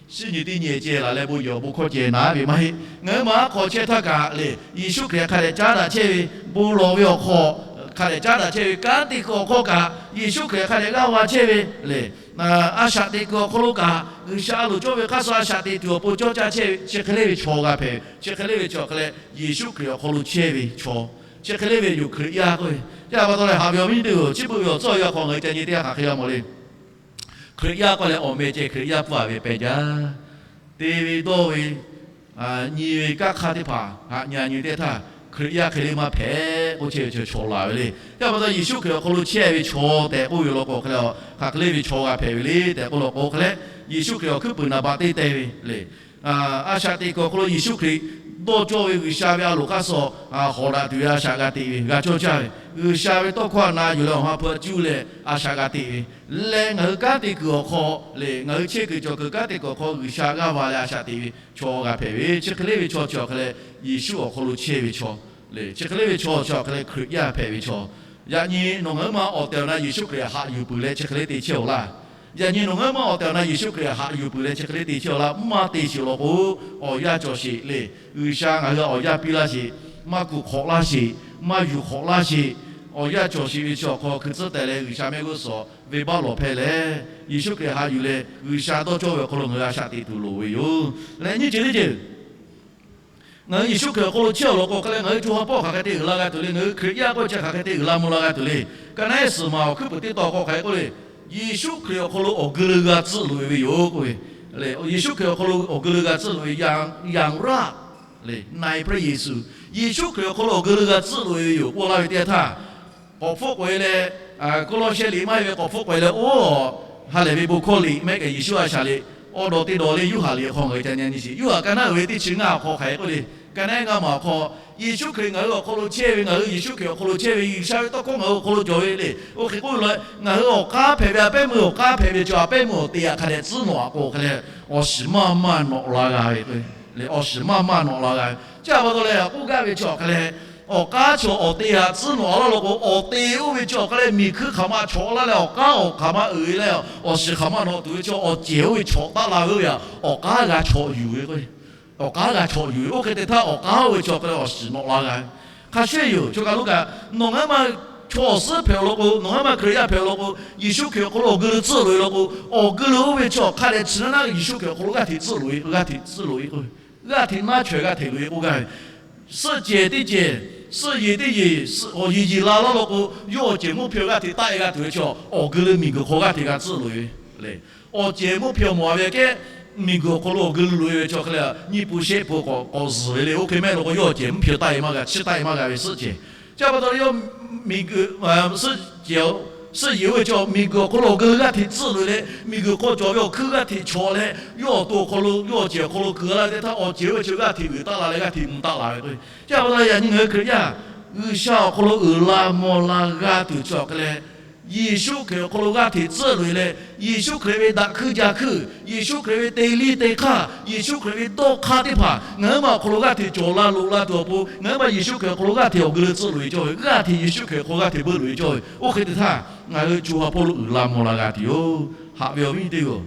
Shinˉ nyi teˇ nyi ceh laˬ leh bon yehˬ awˬ bon hkawˇ ceh naˉ ve maˇ heˆ. Ngaˬ hui ma aˉ hk'aw chehˇ htaˇ kaꞈ le, Yeˍsuˆ Hkriꞈ hk'a dehꞈ caˉ daꞈ chehˇ ve, bon lawˬ ve awˬ hk'aw hk'a dehꞈ caˉ daꞈ chehˇ ve, kanˉ te kuiˬ awˬ hk'aw kaꞈ Yeˍsuˆ Hkriꞈ hk'a dehꞈ g'aˇ va chehˇ ve le. A shaꞈ teꞈ kuiˬ awˬ hk'aw lo kaꞈ G'uiˬsha a loˍ cawˇ ve hk'aˇ suh a shaꞈ teꞈ tuˬ awˬ pon cawˇ caˇ chehˇ ve, chi hk'e le ve chaw g'a hpehꞈ ve. Chi hk'e le ve chi awˬ hk'e leh Yeˍsuˆ Hkriꞈ awˬ hk'aw lo chehˇ ve chaw, chi hk'e le ve yoˬ Hkriꞈ yaˇ k'oˆ ve. Chi pa taw leh haꞈ ve awˬ viˉ nyi teˇ hpaˍ-oˬ, chi beuꞈ ve awˬ tcuhˉ awˬ yanˇ hk'aw ngaˬ hui ca nyi teˇ g'aˇ hk'aˬ hk'e g'a mawˬ le. Hkriꞈ yaˇ k'oˆ leh awˬ meh ceh Hkriꞈ yaˇ pfuhˇ-a ve pehˬ jaˇ. Te ve dawˇ ve, nyi ve kanˉ hk'aˇ teˇ hpaˍ haꞈ nyi nyi teˇ htaˇ, Hkriꞈ yaˇ hk'e le maˇ hpehꞈ k'oˆ chehˇ ve chaw laˬ ve le. Chi pa taw Yeˍsuˆ Hkriꞈ awˬ hk'aw lo chehˇ ve chaw tehꞈ k'oˆ ve law k'o hk'e leh, hk'aˬ hk'e le ve chaw g'a hpehꞈ ve le tehꞈ k'oˆ law k'o hk'e leh, Yeˍsuˆ Hkriꞈ awˬ hkuiˉ puiˍ naˍ baꞈ teˇ teh ve le. A shaꞈ teꞈ kuiˬ awˬ hk'aw lo Yeˍsuˆ Hkriꞈ dawˇ cawˇ ve G'uiˬsha ve a loˍ hk'aˇ suh hawˍ daꞈ tuˬ ve a shaꞈ g'a teꞈ ve, g'a cawˇ caˇ ve, G'uiˬsha ve tawˇ hkawˇ htaꞈ na yuˬ leh Awˬ ha hpu htaꞈ cuˇ leh a shaꞈ g'a teꞈ ve, leh ngaˬ hui kanˉ te kuiˬ awˬ hk'aw le, ngaˬ hui chehˇ kuiˬ cawˬ kuiˬ kanˉ te kuiˬ awˬ hk'aw G'uiˬsha g'aˇ va leh a shaꞈ teꞈ ve chaw g'a hpehꞈ ve, chi hk'e le ve chaw chi awˬ hk'e leh Yeˍsuˆ awˬ hk'aw lo chehˇ ve chaw le, chi hk'e le ve chaw chi awˬ hk'e leh Hkriꞈ yaˇ hpehꞈ ve chaw. Yaꞈ nyi nawˬ ngaˬ hui ma awˬ tehˬ awˬ na Yeˍsuˆ Hkriꞈ haꞈ yuˬ peuˬ leh chi hk'e le te chehˇ-oˬ laˇ. Yaꞈ nyi nawˬ ngaˬ hui ma awˬ tehˬ awˬ na Yeˍsuˆ Hkriꞈ haꞈ yuˬ peuˬ leh chi hk'e le te chehˇ-oˬ laˇ. Maˇ te sheˍ law k'o, awˬ yanˇ cawˬ sheˍ le. G'uiˬsha ngaˬ hui awˬ yanˇ piˇ laˇ sheˍ. maˇ kuˬ hk'awꞈ laˇ sheˍ, maˇ yuˬ hk'awꞈ laˇ sheˍ. Awˬ yanˇ cawˬ sheˍ ve chi awˬ hk'aw hkui tcuhˉ teh leh G'uiˬsha mehˆ g'uˇ suhˍ venˇbaˆ lawˬ hpehˇ leh, Yeˍsuˆ Hkriꞈ haꞈ yuˬ leh G'uiˬsha dawˇ cawˇ ve awˬ hk'aw lo ngaˬ hui a shaꞈ teꞈ tuˬ loˍ ve yoˬ. Leh nyiˇ ceuˬ teˇ ceuˬ, ngaˬ hui Yeˍsuˆ Hkriꞈ awˬ hk'aw lo chehˇ awˬ lawn k'o hk'a leh ngaˬ hui co ha hpawˇ hk'aˬ hk'e te uiˍ la g'a tuˬ le, ngaˬ hui Hkriꞈ yaˇ k'oˆ chi hk'aˬ hk'e te uiˍ la mvuh la g'a tuˬ le. Ka naˉ ehˉ suhˍ maˬ awˬ hkuiˉ puiˍ teˇ tawn k'o hk'aˬ hk'e k'oˆ le, Yeˍsuˆ Hkriꞈ awˬ hk'aw lo awˬ geu leu g'a tcuhˆ loꞈ e ve yoˬ k'oˆ ve. Yeˍsuˆ Hkriꞈ awˬ hk'aw lo awˬ geu leu g'a tcuhˆ loꞈ e, ยังรอด le, นายพระเยซู. Yeˍsuˆ Hkriꞈ awˬ hk'aw lo awˬ geu leu g'a tcuhˆ loꞈ e ve yoˬ k'oˆ laˇ ve teˇ yanˇ htaˇ, k'awꞈ hpfuhˆ k'oꞈ e leh, Kawˇlawˇsehˇ liꞈ maˇ heˆ ve k'awꞈ hpfuhˆ k'oꞈ e leh, oˇ, ha lehˬ ve bon hkawˇ liꞈ mehˆ k'ai Yeˍsuˆ a shaꞈ le, awˬ dawˬ te dawˬ le, Yoˇhanˬ liꞈ awˬ hk'aw ngaˬ hui ca nyi nyi sheˍ. Yoˇhanˬ ka naˉ uiˍ ve teˇ chi ngaˇ awˬ hk'aw hk'aˬ hk'e k'oˆ le, ka naˉ ehˉ ngaˇ maˬ awˬ hk'aw, Yeˍsuˆ Hkriꞈ ngaˬ hui awˬ hk'aw lo chehˇ ve, ngaˬ hui Yeˍsuˆ Hkriꞈ awˬ hk'aw lo chehˇ ve G'uiˬsha ve tawˇ hkawˇ ngaˬ hui awˬ hk'aw lo cawˬ ve le. Oˇ hk'e k'oˆ ve la, ngaˬ hui awˬ k'aˉ hpehꞈ ve, a pehˉ meuˇ awˬ k'aˉ hpehꞈ ve chi a pehˉ meuˇ awˬ te yaꞈ hk'a dehꞈ tcuhˉ nawꞈ a k'o hk'a le, awˬ shiˍ maˇ maˇ nawꞈ la g'a ve k'o, awˬ shiˍ maˇ maˇ nawꞈ la g'a ve. Chi a pa taw leh k'oˆ gaˇ ve chi awˬ hk'a le, awˬ k'aˉ chi awˬ te htaꞈ tcuhˉ nawꞈ laˇ law k'o, awˬ te oˇ ve chi awˬ hk'a le miˬguiˬ hk'aˬ ma chawꞈ laˇ leh awˬ k'aˉ awˬ hk'aˬ ma uiˍ leh, awˬ shiˍ hk'aˬ ma nawꞈ tuˬ ve chi awˬ cehˬ oˇ ve chawꞈ taˆ la ve oˇ ve htaꞈ awˬ k'aˉ g'a chawꞈ yuˬ ve k'o, awˬ k'aˉ g'a chawꞈ yuˬ ve. Oˇ hk'e te htaˇ awˬ k'aˉ oˇ ve chi awˬ hk'a le awˬ shiˍ nawꞈ la g'a ve. Hk'a shuˍ yoˬ, choˬ kaˬ lo kaꞈ nawˬ ngaˬ huiˉ ma chaw awˬ suhˉ hpehꞈ awˬ lawn k'o, nawˬ ngaˬ huiˉ ma Hkriꞈ yaˇ hpehꞈ awˬ lawn k'o, Yeˍsuˆ Hkriꞈ awˬ hk'aw lo awˬ geu leu tcuhˉ loꞈ e law k'o, awˬ geu leu oˇ ve chi awˬ hk'a dehꞈ chi naˉ naˉ Yeˍsuˆ Hkriꞈ awˬ hk'aw lo g'aˇ hteꞈ tcuhˉ loꞈ e, g'aˇ hteꞈ tcuhˉ loꞈ e k'o, g'aˇ hteꞈ naˉ chaweh g'aˇ hteꞈ loꞈ e k'oˆ gaˇ ve. Suhˆ cehˬ teˇ cehˬ, suhˆ yeˬ teˇ yeˬ, awˬ yeˬ yeˬ la laˇ law k'o, yawˇ awˬ cehˬ mvuhˇ hpehˇ g'aˇ hteꞈ taˆ e g'a tuˬ ve chi awˬ geu leu miˬguiˬ hk'aw g'aˇ hteꞈ g'a tcuhˉ loꞈ e ve le. Awˬ cehˬ mvuhˇ hpehˇ mawˬ ve kehˉ, miˬguiˬ awˬ hk'aw lo awˬ geu leu loꞈ e ve chi awˬ hk'a le, nyiˇ pu shehˆ pu k'awꞈ zuhˬ ve le. Oˇ hk'e mehˆ law k'o yawˇ awˬ cehˬ mvuhˇ hpehˇ taˆ e maˇ g'a, chiˇ taˆ e maˇ g'a ve suhˆ cehˬ. Chi pa taw leh yawˇ miˬguiˬ, suhˆ cehˬ, suhˆ yeˬ oˇ ve chi miˬguiˬ awˬ hk'aw lo awˬ geu leu g'aˇ hteꞈ tcuhˉ loꞈ e leh, miˬguiˬ hk'aw cawˬ ve awˬ hkuiˉ g'aˇ hteꞈ chawꞈ leh, yawˇ awˬ to awˬ hk'aw lo yawˇ awˬ cehˬ awˬ hk'aw lo keu laˇ ve teˇ htaˇ, awˬ cehˬ oˇ ve chi g'aˇ hteꞈ uiˍ taˆ la leh g'aˇ hteꞈ mvuh taˆ la ve k'o, chi pa taw yaꞈ nyi ngaˬ hui Hkriꞈ yaˇ G'uiˬsha awˬ hk'aw lo uiˍ la mvuh la g'a tuˬ chi awˬ hk'a le, Yeˍsuˆ Hkriꞈ awˬ hk'aw lo g'aˇ hteꞈ tcuhˉ loꞈ e leh, Yeˍsuˆ Hkriꞈ ve daꞈ hkuiˇ jaˇ hkuiˇ, Yeˍsuˆ Hkriꞈ ve te liˇ te hk'aˇ, Yeˍsuˆ Hkriꞈ ve dawˇ hk'aˇ teˇ hpaˍ ngaˬ huiˉ ma awˬ hk'aw lo g'aˇ hteꞈ cawˬ la loꞈ la tuˬ awˬ pon, ngaˬ huiˉ ma Yeˍsuˆ Hkriꞈ awˬ hk'aw lo g'aˇ hteꞈ awˬ geu leu tcuhˉ loꞈ e cawˇ ve, g'aˇ hteꞈ Yeˍsuˆ Hkriꞈ awˬ hk'aw lo g'aˇ hteꞈ beuˆ loꞈ e cawˇ ve. Oˇ hk'e te htaˇ ngaˬ hui co ha hpawˇ lo uiˍ la mvuh la g'a tuˬ yoˬ. Haꞈ ve awˬ viˉ teˇ g'aˇ,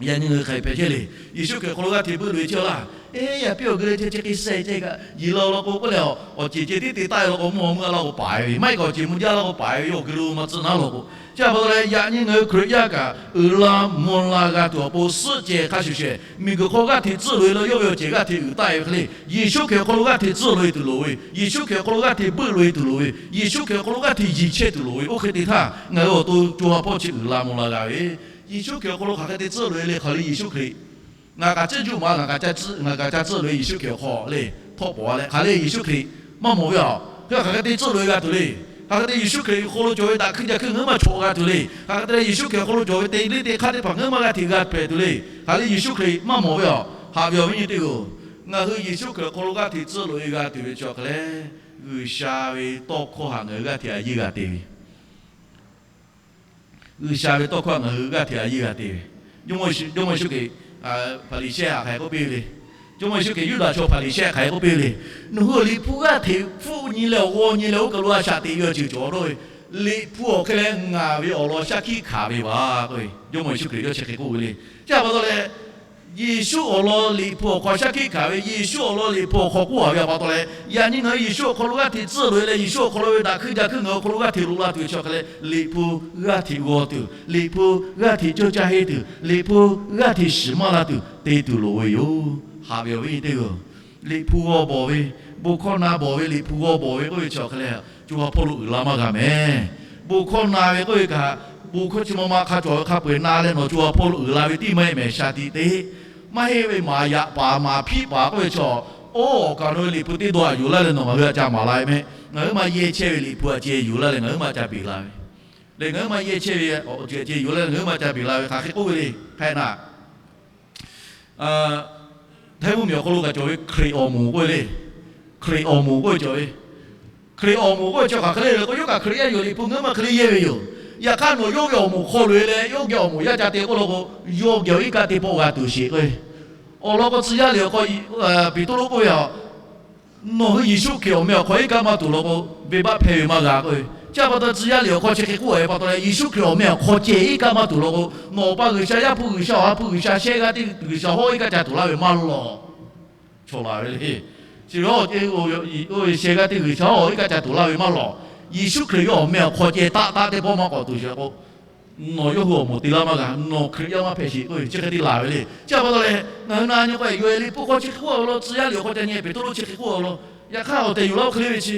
yaꞈ nyi ngaˬ hui hk'aˬ hk'e hpehꞈ chehˇ le. Yeˍsuˆ Hkriꞈ awˬ hk'aw lo g'aˇ hteꞈ beuˆ loꞈ e chehˇ laˇ. Eˇ, yaꞈ piˇ awˬ geu leu ceh chi hk'e seh ceh kaꞈ yeˬ la law k'o k'oˆ leh, awˬ cehˬ ceh tiˉ te taˆ e law k'o mvuhˇ mvuhˇ laˇ k'o paˍ e ve, maˇ heˆ k'o awˬ cehˬ mvuh jaˇ laˇ k'o paˍ e ve, yawˇ awˬ geu leu mvuh tcuhˉ naˉ law k'o. Chi pa taw leh yaꞈ nyi ngaˬ hui Hkriꞈ yaˇ kaꞈ uiˍ la mvuh la g'a tuˬ awˬ pon suhˆ ceh hk'a shuˍ shehˍ miˬguiˬ hk'aw g'aˇ hteꞈ tcuhˉ loꞈ e leh yawˇ ve awˬ cehˬ g'aˇ hteꞈ uiˍ taˆ e ve hk'e le, Yeˍsuˆ Hkriꞈ awˬ hk'aw lo g'aˇ hteꞈ tcuhˉ loꞈ e tuˬ loˍ ve, Yeˍsuˆ Hkriꞈ awˬ hk'aw lo g'aˇ hteꞈ beuˆ loꞈ e tuˬ loˍ ve, Yeˍsuˆ Hkriꞈ awˬ hk'aw lo g'aˇ hteꞈ yiˬ chehˇ tuˬ loˍ ve. Oˇ hk'e te htaˇ ngaˬ hui awˬ to co ha hpawˇ chi uiˍ la mvuh la g'a ve, Yeˍsuˆ Hkriꞈ awˬ hk'aw lo hk'aˬ hk'e te tcuhˉ loꞈ e le, hk'aˬ le Yeˍsuˆ Hkriꞈ ngaˬ kaꞈ tcuhˉ juˆ ma, ngaˬ kaꞈ ca tcuhˉ loꞈ e Yeˍsuˆ Hkriꞈ awˬ hk'aw le, htawˆ pawˍ a leh hk'aˬ le Yeˍsuˆ Hkriꞈ maˇ mawˬ ve a. Hk'e hk'aˬ hk'e te tcuhˉ loꞈ e g'a tuˬ le. Hk'aˬ hk'e te Yeˍsuˆ Hkriꞈ awˬ hk'aw lo cawˬ ve daꞈ hkuiˇ jaˇ hkui ngaˬ huiˉ ma chawꞈ g'a tuˬ le. Hk'aˬ hk'e te leh Yeˍsuˆ Hkriꞈ awˬ hk'aw lo cawˬ ve te liˇ te hk'aˇ teˇ hpaˍ ngaˬ huiˉ ma g'aˇ hteꞈ g'a hpehꞈ tuˬ le. Hk'aˬ le Yeˍsuˆ Hkriꞈ maˇ mawˬ ve a. Haꞈ ve awˬ viˉ nyi teˇ g'aˇ, ngaˬ hui Yeˍsuˆ Hkriꞈ awˬ hk'aw lo g'aˇ hteꞈ tcuhˉ loꞈ e g'a tuˬ ve chi awˬ hk'a le, G'uiˬsha ve tawˇ hkawˇ htaꞈ ngaˬ hui g'aˇ hteꞈ a yeˇ g'a te ve G'uiˬsha ve tawˇ hkawˇ ngaˬ hui g'aˇ hteꞈ a yeˇ g'a te ve. Jawˇmawˇ Yeˍsuˆ Hkriꞈ, Hpaˍriˍsehˇ htaꞈ hk'aˬ hk'e k'oˆ piˇ ve le. Jawˇmawˇ Yeˍsuˆ Hkriꞈ Yuˇdaꞈ chaw Hpaˍriˍsehˇ htaꞈ hk'aˬ hk'e k'oˆ piˇ ve le. Nawˬ hui awˬ Liꞈ hpu g'aˇ hteꞈ hpfuhˆ nyi leh awˬ g'aw nyi leh oˇ kaˬ lo a shaꞈ teꞈ ve awˬ ceuˬ cawˬ dawˇ ve, Liꞈ hpu awˬ hk'e leh ngaˬ ve awˬ lawn shaˉ hkiˆ hkanˍ ve vaˬ k'oˆ ve, Jawˇmawˇ Yeˍsuˆ Hkriꞈ yawˇ chi hk'e k'oˆ ve le. Chi pa taw leh Yeˍsuˆ awˬ lawn Liꞈ hpu awˬ hk'aw shaˉ hkiˆ hkanˍ ve, Yeˍsuˆ awˬ lawn Liꞈ hpu awˬ hk'aw k'oˆ a ve a pa taw leh, yaꞈ nyi ngaˬ hui Yeˍsuˆ awˬ hk'aw lo g'aˇ hteꞈ tcuhˉ loꞈ e leh Yeˍsuˆ awˬ hk'aw lo ve daꞈ hkuiˇ jaˇ hkuiˇ ngaˬ hui awˬ hk'aw lo g'aˇ hteꞈ loꞈ la tuˬ ve chi awˬ hk'a leh, Liꞈ hpu g'aˇ hteꞈ g'aw tuˬ, Liꞈ hpu g'aˇ hteꞈ cawˇ caˇ henˇ tuˬ, Liꞈ hpu g'aˇ hteꞈ shiˍ maˇ la tuˬ te tuˬ loˍ ve yoˬ. Haꞈ ve awˬ viˉ teˇ g'aˇ, Liꞈ hpu g'aw bawˬ ve, bon hkawˇ na bawˬ ve, Liꞈ hpu g'aw bawˬ ve k'oˆ ve chi awˬ hk'a leh, co ha hpawˇ lo uiˍ la maˇ g'a mehˍ. Bon hkawˇ na ve k'oˆ ve kaꞈ, bon hkawˇ chi ma ma hk'a cawˬ ve hk'a peu eˬ na leh nawˬ co ha hpawˇ lo uiˍ la ve tiˉ maˇ heˆ mehˍ, shaˍ tiꞈ te maˇ heˆ ve maˍ yaꞈ paˍ maˍ hpiˆ paˍ k'oˆ ve chaw, oˇ awˬ kaˍ nawˬ ve Liꞈ hpu teˇ dawˇ htaꞈ yuˬ laˇ leh nawˬ ngaˬ hui htaꞈ ca maˍ la ve mehˆ. Ngaˬ huiˉ ma yehˇ chehˇ ve Liꞈ hpu htaꞈ ceh yuˬ laˇ leh ngaˬ huiˉ ma ca peꞈ la ve le. Ngaˬ huiˉ ma yehˇ chehˇ ve awˬ ceuˬ htaꞈ ceh yuˬ laˇ leh ngaˬ huiˉ ma ca peꞈ la ve hk'aˬ hk'e k'oˆ ve le. Hk'e na, Htaiˇ mvuhˇmiˬ awˬ hk'aw lo kaꞈ cawˬ ve Hkriꞈ awˬ moˍ k'oˆ ve le. Hkriꞈ awˬ moˍ k'oˆ ve cawˬ ve, Hkriꞈ awˬ moˍ k'oˆ ve chi hk'aˬ hk'e le k'o, yawˇ kaꞈ Hkriꞈ yaˇ yoˬ, Liꞈ hpu ngaˬ huiˉ ma hk'e le yehˇ ve yoˬ. Yaꞈ hk'aˇ nawˬ yawˇ ve awˬ moˍ hk'aw loꞈ e leh yawˇ geh awˬ moˍ yaˇ ca te k'oˆ law k'o, yawˇ geh awˬ iˉ kaˆ teˇ pawˆ g'a tuˬ sheˍ k'o, awˬ lawn k'o tcuh yaˇ liꞈ awˬ hk'aw Peˍtruˆ k'oˆ ve a, nawˬ hui Yeˍsuˆ Hkriꞈ awˬ meh awˬ hk'aw iˉ kaˆ maˇ tuˬ law k'o, venˇbaˆ hpehˇ ve maˇ g'a k'o. Chi pa taw tcuh yaˇ liꞈ awˬ hk'aw chi hk'e k'oˆ ve pa taw leh, Yeˍsuˆ Hkriꞈ awˬ meh awˬ hk'aw ceh iˉ kaˆ maˇ tuˬ law k'o, nawˬ awˬ pa G'uiˬsha, Yaˇ hpu G'uiˬsha, Awˬ ha hpu G'uiˬsha, shehˆ g'aˇ teˇ G'uiˬsha hawˉ iˉ kaˆ ca tuˬ laˇ ve maˇ lawˬ. Chaw la ve le. Ceuˬ yawˇ oˇ ve sheh g'aˇ teˇ G'uiˬsha-oˬ, iˉ kaˆ ca tuˬ laˇ ve maˇ lawˬ. Yeˍsuˆ Hkriꞈ ve awˬ meh awˬ hk'aw ceh taˆ taˆ teˇ pawˆ maˇ k'awꞈ tuˬ sheˍ k'o, nawˬ yawˇ hui awˬ moˍ te laˇ maˇ g'a. Nawˬ Hkriꞈ yaˇ maˇ hpehꞈ sheˍ k'oˆ ve chi hk'e te laˬ ve le. Chi htaꞈ pa taw leh ngaˬ hui na nyi k'o, yawˇ Liꞈ hpu hk'aw chi hk'e k'oˆ a ve law, tcuh yaˇ liꞈ awˬ hk'aw ca nyi Peˍtruˆ chi hk'e k'oˆ a ve law. Yaꞈ hk'aˇ awˬ tehˬ yuˬ laˇ oˇ hk'e le ve chi,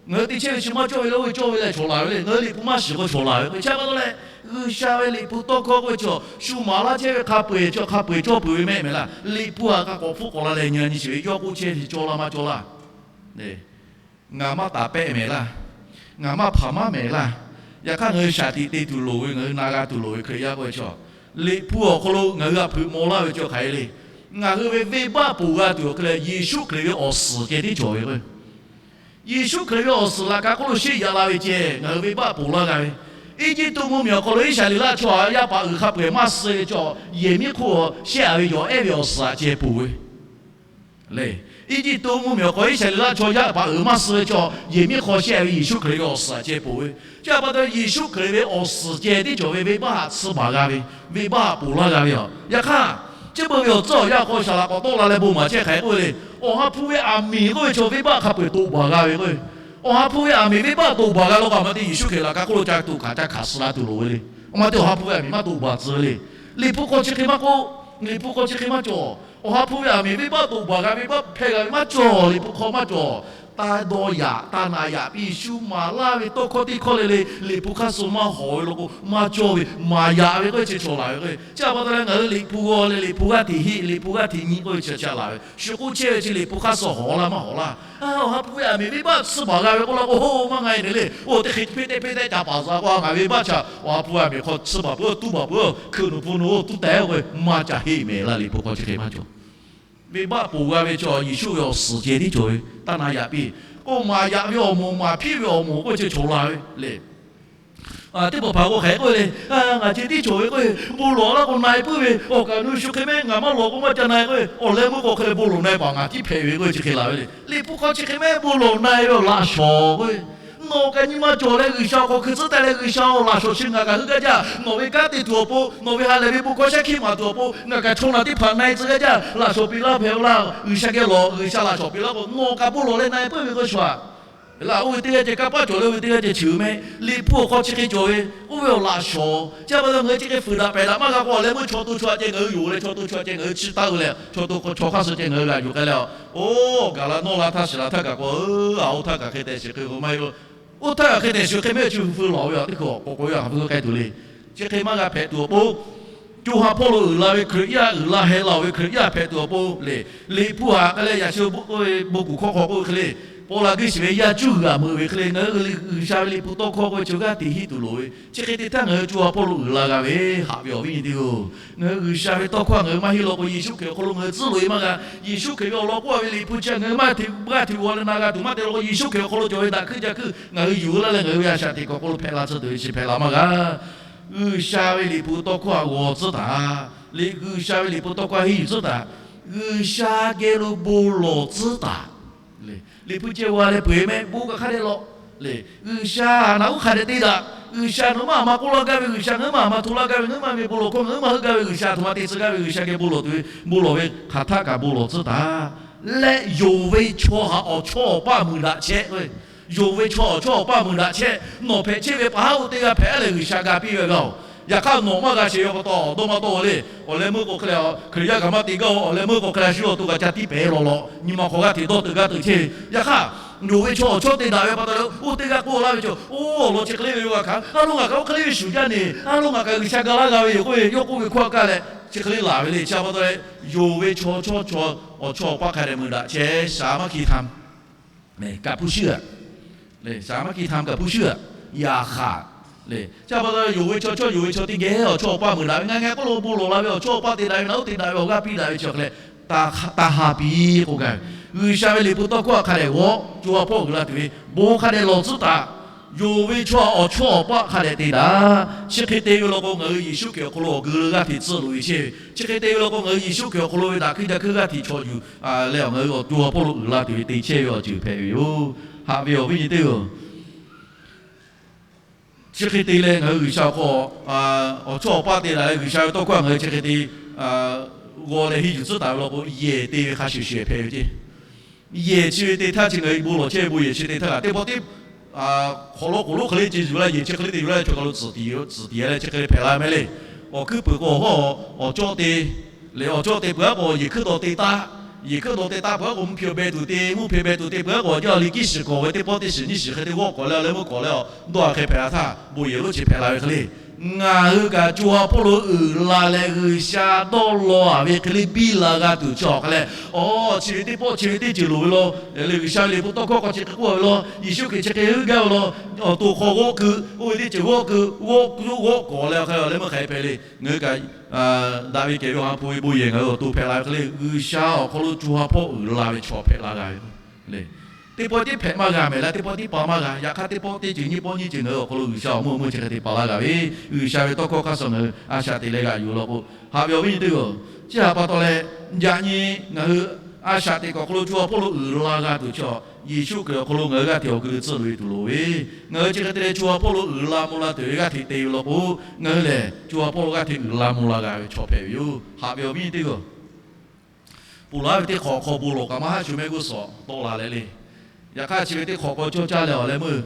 ngaˬ hui te chehˇ ve chi maˇ cawˇ ve le, oˇ ve cawˇ ve leh chaw laˬ ve le. Ngaˬ hui Liꞈ hpu maˇ shiˍ k'o chaw laˬ ve k'o, chi htaꞈ pa taw leh G'uiˬsha ve Liꞈ hpu tawˇ hkawˇ k'oˆ ve chaw shu maˍ laˇ chehˇ ve hk'a peu-eˬ chaw hk'a peu-eˬ cawˇ peuˬ ve mehˆ mehˍ laˇ. Liꞈ hpu htaꞈ k'a k'awꞈ hpfuhˆ k'awꞈ la leh nyi nyi sheˍ ve, yawˇ k'oˆ chehˇ ve cawˇ laˇ maˇ cawˇ laˇ. Ngaˬ maˇ taˍ pehˆ mehˍ laˇ. Ngaˬ maˇ hpaˍ maˇ mehˍ laˇ. Yaꞈ hk'aˇ ngaˬ hui shaˍ tiꞈ te tuˬ loˍ ve, ngaˬ hui na g'a tuˬ loˍ ve Hkriꞈ yaˇ k'oˆ ve chaw, Liꞈ hpu awˬ hk'aw lo ngaˬ hui htaꞈ hpeuꞈ maw laˇ ve cawˬ hk'aˬ hk'e le. Ngaˬ hui ve venˇbaˆ ponˬ g'a tuˬ awˬ hk'e leh Yeˍsuˆ Hkriꞈ ve awˬ suhˍ ceh tiˉ cawˬ ve k'o, Yeˍsuˆ Hkriꞈ ve awˬ suhˍ laꞈ ka hk'oˆ lo sheˆ yaꞈ la ve ceh ngaˬ hui venˇbaˆ ponˬ laˇ g'a ve. Eˇjiˇtuꞈ mvuhˇmiˬ awˬ hk'aw lo Iˉsaˍreˍlaˆ chaw htaꞈ yaˇ paˍ uiˍ hk'a peu-eˬ maˇ suh ve chaw, yehˬ miˉ hk'oˆ shehˆ a ve yawˬ ehˉ ve awˬ suhˍ ceh ponˬ ve le. Eˇjiˇtuꞈ mvuhˇmiˬ awˬ hk'aw Iˉsaˍreˍlaˆ chaw yaˇ paˍ uiˍ maˇ suh ve chaw, yehˬ miˉ hk'aw shehˆ a ve Yeˍsuˆ Hkriꞈ ve awˬ suhˍ ceh ponˬ ve. Chi htaꞈ pa taw Yeˍsuˆ Hkriꞈ ve awˬ suhˍ ceh tiˉ cawˬ ve, venˇbaˆ htaꞈ tsuhˇ baˬ g'a ve, venˇbaˆ htaꞈ ponˬ laˇ g'a ve yoˬ. Yaꞈ hk'aˇ, chi beuꞈ ve awˬ tcuhˉ awˬ yanˇ hk'aw shaˍ laꞈ k'awꞈ tawˆ la leh bon maˍ chehˇ hk'aˬ hk'e k'oˆ ve le. Awˬ ha hpu ve aˬ miˍ k'oˆ ve chaw venˇbaˆ hk'a peu-eˬ toꞈ baˬ g'a ve k'o, Awˬ ha hpu ve aˬ miˍ venˇbaˆ toꞈ baˬ g'a law k'o, a ma te Yeˍsuˆ Hkriꞈ laꞈ ka hk'oˆ lo ca tuꞈ hkanˍ ca hkanˍ suh la tuˬ loˍ ve le. A ma te Awˬ ha hpu ve aˬ miˍ maˇ toꞈ baˬ tcuh ve le. Liꞈ hpu hk'aw chi hk'e maˇ k'oˆ. Liꞈ hpu hk'aw chi hk'e maˇ cawˬ. Awˬ ha hpu ve aˬ miˍ venˇbaˆ toꞈ baˬ g'a, venˇbaˆ hpehˇ g'a ve maˇ cawˬ. Liꞈ hpu hk'aw maˇ cawˬ. Taˇ dawˇ yaꞈ, taˇ na yaꞈ piˇ shu maˍ laˇ ve tawˇ hkawˇ teˇ hkawˇ le le, Liꞈ hpu hk'aˇ suh maˇ hawˍ ve law k'o, maˇ cawˇ ve, maˍ yaꞈ ve k'oˆ ve chi cawˬ laˬ ve k'o, chi htaꞈ pa taw leh ngaˬ hui Liꞈ hpu g'aw leh Liꞈ hpu g'aˇ hteꞈ heˆ, Liꞈ hpu g'aˇ hteꞈ nyi k'oˆ ve chi htaꞈ laˬ ve. Shu k'oˆ chehˇ ve chi Liꞈ hpu hk'aˇ suh hawˍ laˇ maˇ hawˍ laˇ. Awˬ ha hpu ve aˬ miˍ venˇbaˆ tsuhˇ baˬ g'a ve k'oˆ law k'o, hoˆ maˇ nga e le. Oˇ teˇ hk'e hpehˇ tehˆ hpehˇ tehˆ ca paˍ za k'o, ngaˬ venˇbaˆ chaꞈ Awˬ ha hpu ve aˬ miˍ hk'aw tsuhˇ baˬ peuˬ, tuˉ baˬ peuˬ, hkeuꞈ nuˬ hpu nuˬ tuˉ tehꞈ k'o, maˇ ca heˆ mehˍ laˇ. Liꞈ hpu hk'aw chi hk'e maˇ cawˬ. Venˇbaˆ ponˬ g'a ve chaw Yeˍsuˆ ve awˬ suhˍ ceh tiˉ cawˬ ve, taˇ na yaꞈ piˇ. K'o maˍ yaꞈ ve awˬ moˍ, maˍ hpiˇ ve awˬ moˍ k'oˆ ve chi cawˬ laˬ ve le. Teˇ hpaˍ hpaˍ k'o hk'aˬ hk'e k'oˆ ve le, ngaˬ ceh tiˉ cawˬ ve k'o, bon lawˬ laˇ k'o na e puiˉ ve, awˬ kaꞈ nu shu hk'e mehˆ ngaˬ maˇ lawˬ k'o maˇ ca na e k'oˆ ve, awˬ leh meuˇ k'o hk'e leh bon lawˬ na e paˍ ngaˬ tiˉ hpehꞈ ve k'oˆ ve chi hk'e laˬ ve le. Liꞈ hpu hk'aw chi hk'e mehˆ bon lawˬ na e ve awˬ laꞈ shawˍ k'oˆ ve, nawˬ kaꞈ nyi ma cawˬ leh G'uiˬsha awˬ hk'aw hkui tcuhˉ taˍ leh G'uiˬsha awˬ laꞈ shawˍ chi ngaˬ kaꞈ heuˆ gaˇ jaˇ. Nawˬ ve kanˉ te tuˬ awˬ pon, nawˬ ve ha lehˬ ve bon hkawˇ shaˉ hkiˆ maˍ tuˬ awˬ pon ngaˬ kaꞈ chaw naˬ teˇ hpaˍ na e tcuh gaˇ jaˇ. Laꞈ shawˍ piˇ laˇ hpehꞈ-o laˇ. G'uiˬsha geh lawˬ, G'uiˬsha laꞈ shawˍ piˇ laˇ k'o, nawˬ kaꞈ bon lawˬ leh na e puiˉ ve k'oˆ ve shu aꞈ laˬ. Oˇ ve teˇ g'aˇ ceh kanˇ paˆ cawˬ leh oˇ ve teˇ g'aˇ ceh cheuˬ mehˆ. Liꞈ hpu awˬ hk'aw chi hk'e cawˬ ve, oˇ ve awˬ laꞈ shawˍ. Chi pa taw ngaˬ hui chi hk'e fuiˍ daꞈ pehˬ daꞈ maˇ g'a k'o, awˬ leh meuˇ chaw to chaw aꞈ ceh ngaˬ hui yonˍ leh, chaw to chaw aꞈ ceh ngaˬ hui chi taˇ ve leh, chaw to chaw hk'aˇ suh ceh ngaˬ hui g'aꞈ yuˬ k'ai leh, oˇ gaˬ la nawˇ la htaˇ shiˍ la htaˇ kaꞈ k'o, a oˇ htaˇ kaꞈ hk'e tehꞈ shiˍ hk'e k'o maˇ heˆ. Oˇ htaˇ kaꞈ hk'e tehꞈ shiˍ hk'e mehˆ chi hk'e feu lawˬ ve a teˇ hkui k'awꞈ k'oꞈ ve a hk'aˬ hk'e k'ai tuˬ le. Chi hk'e maˇ g'a hpehꞈ tuˬ awˬ pon, co ha Pawˇluꞈ uiˍ la ve Hkriꞈ yaˇ, uiˍ la heh la-oˬ ve Hkriꞈ yaˇ hpehꞈ tuˬ awˬ pon le. Liꞈ hpu htaꞈ k'ai leh yaꞈ shu bon kuˬ hkawˇ hk'aw k'oˆ ve hk'e le, paw la geh shiˍ ve yaˇ cuˇ g'uiˬ g'aꞈ meuꞈ ve hk'e le, ngaˬ hui G'uiˬsha ve Liꞈ hpu tawˇ hkawˇ k'oˆ ve chi g'aˇ hteꞈ heˆ tuˬ loˍ ve, chi hk'e te htaˇ ngaˬ hui co ha Pawˇluꞈ uiˍ la g'a ve, haꞈ ve awˬ viˉ nyi teˇ-oˬ, ngaˬ hui G'uiˬsha ve tawˇ hkawˇ ngaˬ hui maˇ heˆ law k'o, Yeˍsuˆ Hkriꞈ awˬ hk'aw lo ngaˬ hui tcuhˉ loꞈ-e maˇ g'a. Yeˍsuˆ Hkriꞈ ve awˬ lawn k'oˆ ve Liꞈ hpu chi ngaˬ hui maˇ hteꞈ g'aˇ hteꞈ g'aw leh na g'a tuˬ maˇ te law k'o, Yeˍsuˆ Hkriꞈ awˬ hk'aw lo cawˬ ve daꞈ hkuiˇ ca hkuiˇ ngaˬ hui yuˬ laˇ leh ngaˬ hui ve a shaꞈ teꞈ kuˬ awˬ hk'aw lo hpehꞈ la tcuh tuˬ ve chi hpehꞈ la maˇ g'a. G'uiˬsha ve Liꞈ hpu tawˇ hkawˇ htaꞈ g'aw tcuhˉ taˍ le. G'uiˬsha ve Liꞈ hpu tawˇ hkawˇ htaꞈ henˇ yuˬ tcuhˉ taˍ. G'uiˬsha geh lo bon lawˬ tcuhˉ taˍ. Liꞈ hpu ceh g'a leh peu-eˬ mehˆ bon kaꞈ hk'a dehꞈ lawꞈ le. G'uiˬsha naꞈ uˉ hk'a dehꞈ te daꞈ. G'uiˬsha nawˬ maˇ maˇ k'oˆ laˇ gaˇ ve, G'uiˬsha ngaˬ hui maˇ maˇ hto laˇ gaˇ ve, ngaˬ hui maˇ ve bon lawˬ hkawˇ ngaˬ hui maˇ heuˆ gaˇ ve, G'uiˬsha a htoꞈ ma te tcuh gaˇ ve, G'uiˬsha geh bon lawˬ tuˬ ve bon lawˬ ve hk'aˬ htaˆ kaꞈ bon lawˬ tcuhˉ taˍ. Leh yonˍ ve chaw htaꞈ awˬ chawˇ awˬ paˇ muiˬ daꞈ chehˇ k'o, yonˍ ve chaw awˬ chawˇ awˬ paˇ muiˬ daꞈ chehˇ. Nawˬ hpehꞈ chehˇ ve pa haˉ oˇ teˇ g'aˇ hpehꞈ leh G'uiˬsha ga piˇ ve g'a-oˬ. Yaꞈ hk'aˇ nawˬ maˇ g'a sheˍ ve pa taw dawˇ maˇ tawˆ-o le. Awˬ leh meuˇ k'o hk'e le, Hkriꞈ yaˇ kaꞈ maˇ te gaˇ-oˬ. Awˬ leh meuˇ k'o hk'e le, a shu awˬ to kaꞈ ca tiˇ pehˍ lawˬ lawˬ, nyi ma hk'aw g'aˇ hteꞈ dawˇ teuꞈ gaˇ teuꞈ chehˇ ve. Yaꞈ hk'aˇ, yonˍ ve chaw awˬ chawˇ te daꞈ ve pa taw leh oˇ teˇ g'aˇ k'oˆ laˇ ve chaw, oˇ awˬ lawn chi hk'e le ve yoˬ g'a hkanˍ. A loˇ ngaˬ kaꞈ oˇ hk'e le ve shuˍ jaˇ ne, a loˇ ngaˬ kaꞈ G'uiˬsha ga laˇ g'a ve yoˬ k'oˆ ve, yawˇ k'oˆ ve hkawˇ a kaˇ leh, chi hk'e le laˬ ve le. Chi pa taw leh, yonˍ ve chaw chaw chaw awˬ chawˇ awˬ paˇ hk'a dehꞈ muiˬ daꞈ chehˇ, shaˍ maˇ hki htaꞈ kaꞈ hpu shiˉ-a. Shaˍ maˇ hki htaꞈ kaꞈ hpu shiˉ-a. Yaꞈ hk'aˇ le, chi pa taw yonˍ ve chaw chawˇ yonˍ ve chaw teˇ geh awˬ chawˇ awˬ paˇ muiˬ daꞈ ve, ngaˬ ngaˬ k'oˆ lo bon lawˬ la ve awˬ chawˇ awˬ paˇ te daꞈ ve, naꞈ uˉ te daꞈ ve, awˬ g'aˇ piˇ daꞈ ve chi hk'e leh, taˇ ha piˇ k'oˆ gaˇ ve. G'uiˬsha ve Liꞈ hpu tawˇ hkawˇ hk'a dehꞈ g'awˇ, co ha hpawˇ uiˍ la tuˬ ve bon hk'a dehꞈ lawˬ tcuhˉ taˍ. Yonˍ ve chaw awˬ chawˇ awˬ paˇ hk'a dehꞈ te daꞈ. Chi hk'e te ve law k'o, ngaˬ hui Yeˍsuˆ Hkriꞈ awˬ hk'aw lo awˬ geu g'aˇ hteꞈ tcuhˆ loꞈ ve chehˇ ve. Chi hk'e te ve law k'o, ngaˬ hui Yeˍsuˆ Hkriꞈ awˬ hk'aw lo ve daꞈ hkuiˇ jaˇ hkuiˇ g'aˇ hteꞈ chaw yuˬ leh, ngaˬ hui awˬ co ha hpawˇ lo uiˍ la tuˬ ve te chehˇ ve awˬ ceuˬ hpehꞈ ve yoˬ. Haꞈ ve awˬ viˉ nyi teˇ-oˬ, chi hk'e te leh ngaˬ hui G'uiˬsha awˬ hk'aw awˬ chawˇ awˬ paˇ te daꞈ leh, G'uiˬsha ve tawˇ hkawˇ ngaˬ hui chi hk'e te g'aw leh henˇ yuˬ tcuhˉ taˍ ve law k'o, yehˬ te ve hk'a shuˍ shuˍ hpehꞈ ve ceˇ. Yehˬ chi ve te htaˇ chi ngaˬ hui bon lawˬ chehˇ ve bon yehˬ chi te htaˇ kaꞈ teˇ pawˆ teˇ hk'awꞈ lo k'oˍ lonˉ hk'e le ce yuˬ la, yehˬ chi hk'e le te yuˬ la, chaw kaꞈ lo tcuhˍ tiˍ yehˬ, tcuhˍ tiˍ yehˬ leh chi hk'e le hpehꞈ la mehˍ le. Awˬ hkuiˉ peuˍ k'o, awˬ cawˇ te leh awˬ cawˇ te peuˬ aˉ k'o yehˬ hkuiˉ dawˬ te taˆ. Yehˬ hkuiˉ dawˬ te taˆ peuˬ aˉ k'o, mvuhˇ hpeꞈ beh tuˬ te, mvuhˇ hpeꞈ beh tuˬ te peuˬ aˉ k'o, awˬ jaˇ awˬ liꞈ kiˇ shiˍ kawˍ ve teˇ pawˆ teˇ shiˍ nyiˇ shiˍ hk'e te g'awˆ kawˍ leh, awˬ leh meuˇ kawˍ leh, awˬ dawˇ a hk'e hpehꞈ la htaˇ bon yehˬ lonˉ chi hpehꞈ la ve hk'e le. Ngaˬ hui kaꞈ co ha hpawˇ lo uiˍ la leh G'uiˬsha dawˇ law a ve hk'e le biˇ la g'a tuˬ chi awˬ hk'a leh, awˬ chi ve teˇ pawˆ chi ve teˇ ceuˬ loˍ ve law, G'uiˬsha ve liꞈ hpu tawˇ hkawˇ hk'aw chi hk'e k'oˆ ve law, Yeˍsuˆ Hkriꞈ chi hk'e heuˆ gaˇ ve law, awˬ to hk'aw g'awˆ keu, oˇ ve teˇ ceuˬ g'awˆ keu, g'awˆ k'oˆ g'awˆ kawˍ leh awˬ hk'a le meuˇ hk'e hpehꞈ le. Ngaˬ hui kaꞈ daꞈ ve kehˬ ve Awˬ ha hpu ve bon yehˬ ngaˬ hui awˬ to hpehꞈ la ve hk'e le, G'uiˬsha awˬ hk'aw lo co ha hpawˇ uiˍ la ve chaw hpehꞈ la g'a ve le. Teˇ pawˆ tiˉ hpehꞈ maˇ g'a mehˍ leh, teˇ pawˆ tiˉ pa maˇ g'a. Yaꞈ hk'aˇ teˇ pawˆ teˇ ceuˬ nyiˇ pawˆ nyiˇ ceuˬ ngaˬ hui awˬ hk'aw lo G'uiˬsha awˬ meuˇ awˬ meuˇ chi hk'e te paˍ laˇ g'a ve, G'uiˬsha ve tawˇ hkawˇ hk'aˇ suh ngaˬ hui a shaꞈ teꞈ leh g'aꞈ yuˬ law k'o, haꞈ ve awˬ viˉ nyi teˇ g'aˇ, chi htaꞈ pa taw leh, yaꞈ nyi ngaˬ hui a shaꞈ teꞈ kuiˬ awˬ hk'aw lo co ha hpawˇ lo uiˍ la g'a tuˬ chi awˬ, Yeˍsuˆ Hkriꞈ awˬ hk'aw lo ngaˬ hui g'aˇ hteꞈ awˬ guiˬ lo tcuhˆ loꞈ e tuˬ loˍ ve, ngaˬ hui chi hk'e te leh co ha hpawˇ lo uiˍ la mvuh la tuˬ ve g'aˇ hteꞈ te ve law k'o, ngaˬ hui lehˬ co ha hpawˇ lo g'aˇ hteꞈ uiˍ la mvuh la g'a ve chaw hpehꞈ ve yoˬ. Haꞈ ve awˬ viˉ nyi teˇ g'aˇ, ponˬ laˬ ve teˇ hk'awꞈ hk'aw bon lawˬ kaꞈ maˇ haˉ shu mehˆ g'uˇ suhˍ tawˆ la leh le. Yaꞈ hk'aˇ chi ve teˇ hk'awꞈ k'aw cawˇ caˇ leh awˬ leh meuˇ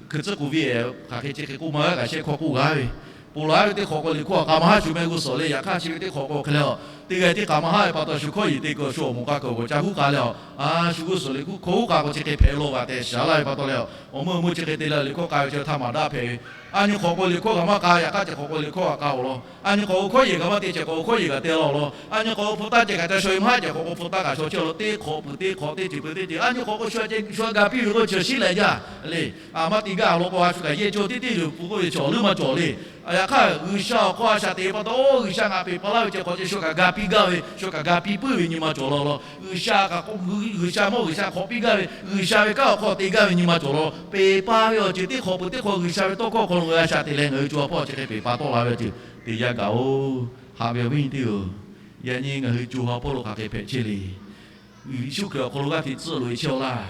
hkui tcuhˉ k'oˍ viˇ e hk'aˬ hk'e chi hk'e k'oˆ maˇ g'a kaꞈ shehˆ hkawˇ k'oˆ g'a ve, ponˬ laˬ ve teˇ hk'awꞈ k'aw liꞈ hkawˇ kaꞈ maˇ haˉ shu mehˆ g'uˇ suhˍ le. Yaꞈ hk'aˇ chi ve teˇ hk'awꞈ k'aw hk'e leh a, teˇ g'aˇ tiˉ k'aꞈ maˇ haˉ ve pa taw shu hkawˇ yeˬ te kuiˬ awˬ shu awˬ moˍ k'a kuiˬ awˬ g'awˬ ca huˉ k'a leh a, a shu g'uˇ suhˍ liꞈ hkawˇ huˉ k'a k'o chi hk'e hpehꞈ law g'a tehꞈ shaˍ laˇ ve pa taw leh a, awˬ meuˇ awˬ meuˇ chi hk'e te leh liꞈ hkawˇ k'a ve chi htaˇ maˍ daꞈ hpehꞈ ve. A nyi hk'awꞈ k'o liꞈ hkawˇ kaꞈ maˇ k'a, yaꞈ hk'aˇ chi hk'awꞈ k'o liꞈ hkawˇ kaꞈ k'a-oˬ law. A nyi hk'awꞈ k'o hkawˇ yeˬ kaꞈ maˇ te ceh k'awꞈ k'o hkawˇ yeˬ kaꞈ te laˇ-oˬ law. A nyi hk'awꞈ k'o hpu taˇ ceh kaꞈ ca shaw e maˇ haˉ ceh k'awꞈ k'o hpu taˇ kaꞈ shaw chehˇ-oˬ law. Teˇ hk'awꞈ peuˬ teˇ hk'awꞈ teˇ ceuˬ peuˬ teˇ ceuˬ a nyi hk'awꞈ k'o shu a ga piˇ ve k'o chi shiˉ leh jaˇ le. A maˇ te gaˇ law k'o a shu kaꞈ yehˇ cawˇ teˇ teˇ yoˬ peuˬ k'oˆ ve chaw leuˉ maˇ cawˬ le. Yaꞈ hk'aˇ G'uiˬsha awˬ hk'aw a shaꞈ teꞈ pa taw, G'uiˬsha ngaˬ peꞈ pa laˇ ve ceh hk'awꞈ ceh shu kaꞈ ga piˇ gaˇ ve, shu kaꞈ ga piˇ puiˉ ve nyi ma cawˬ law law. G'uiˬsha kaꞈ k'o, G'uiˬsha mawˇ G'uiˬsha hk'awꞈ piˇ gaˇ ve, G'uiˬsha ve kanˉ awˬ hk'aw te gaˇ ve nyi ma cawˬ law. Peꞈ pa ve awˬ ceuˬ teˇ hk'awꞈ peuˬ teˇ hk'awꞈ G'uiˬsha ve tawˇ hkawˇ hk'aw lo ngaˬ hui a shaꞈ teꞈ leh ngaˬ hui co ha hpawˇ chi hk'e peꞈ pa tawˆ la ve awˬ ceuˬ te yaˇ gaˬ-oˬ. Haꞈ ve awˬ viˉ nyi teˇ g'aˇ, yaꞈ nyi ngaˬ hui co ha hpawˇ lo hk'aˬ hk'e hpehꞈ chehˇ le. Yeˍsuˆ Hkriꞈ awˬ hk'aw lo g'aˇ hteꞈ tcuhˆ loꞈ e chehˇ-oˆ laˇ.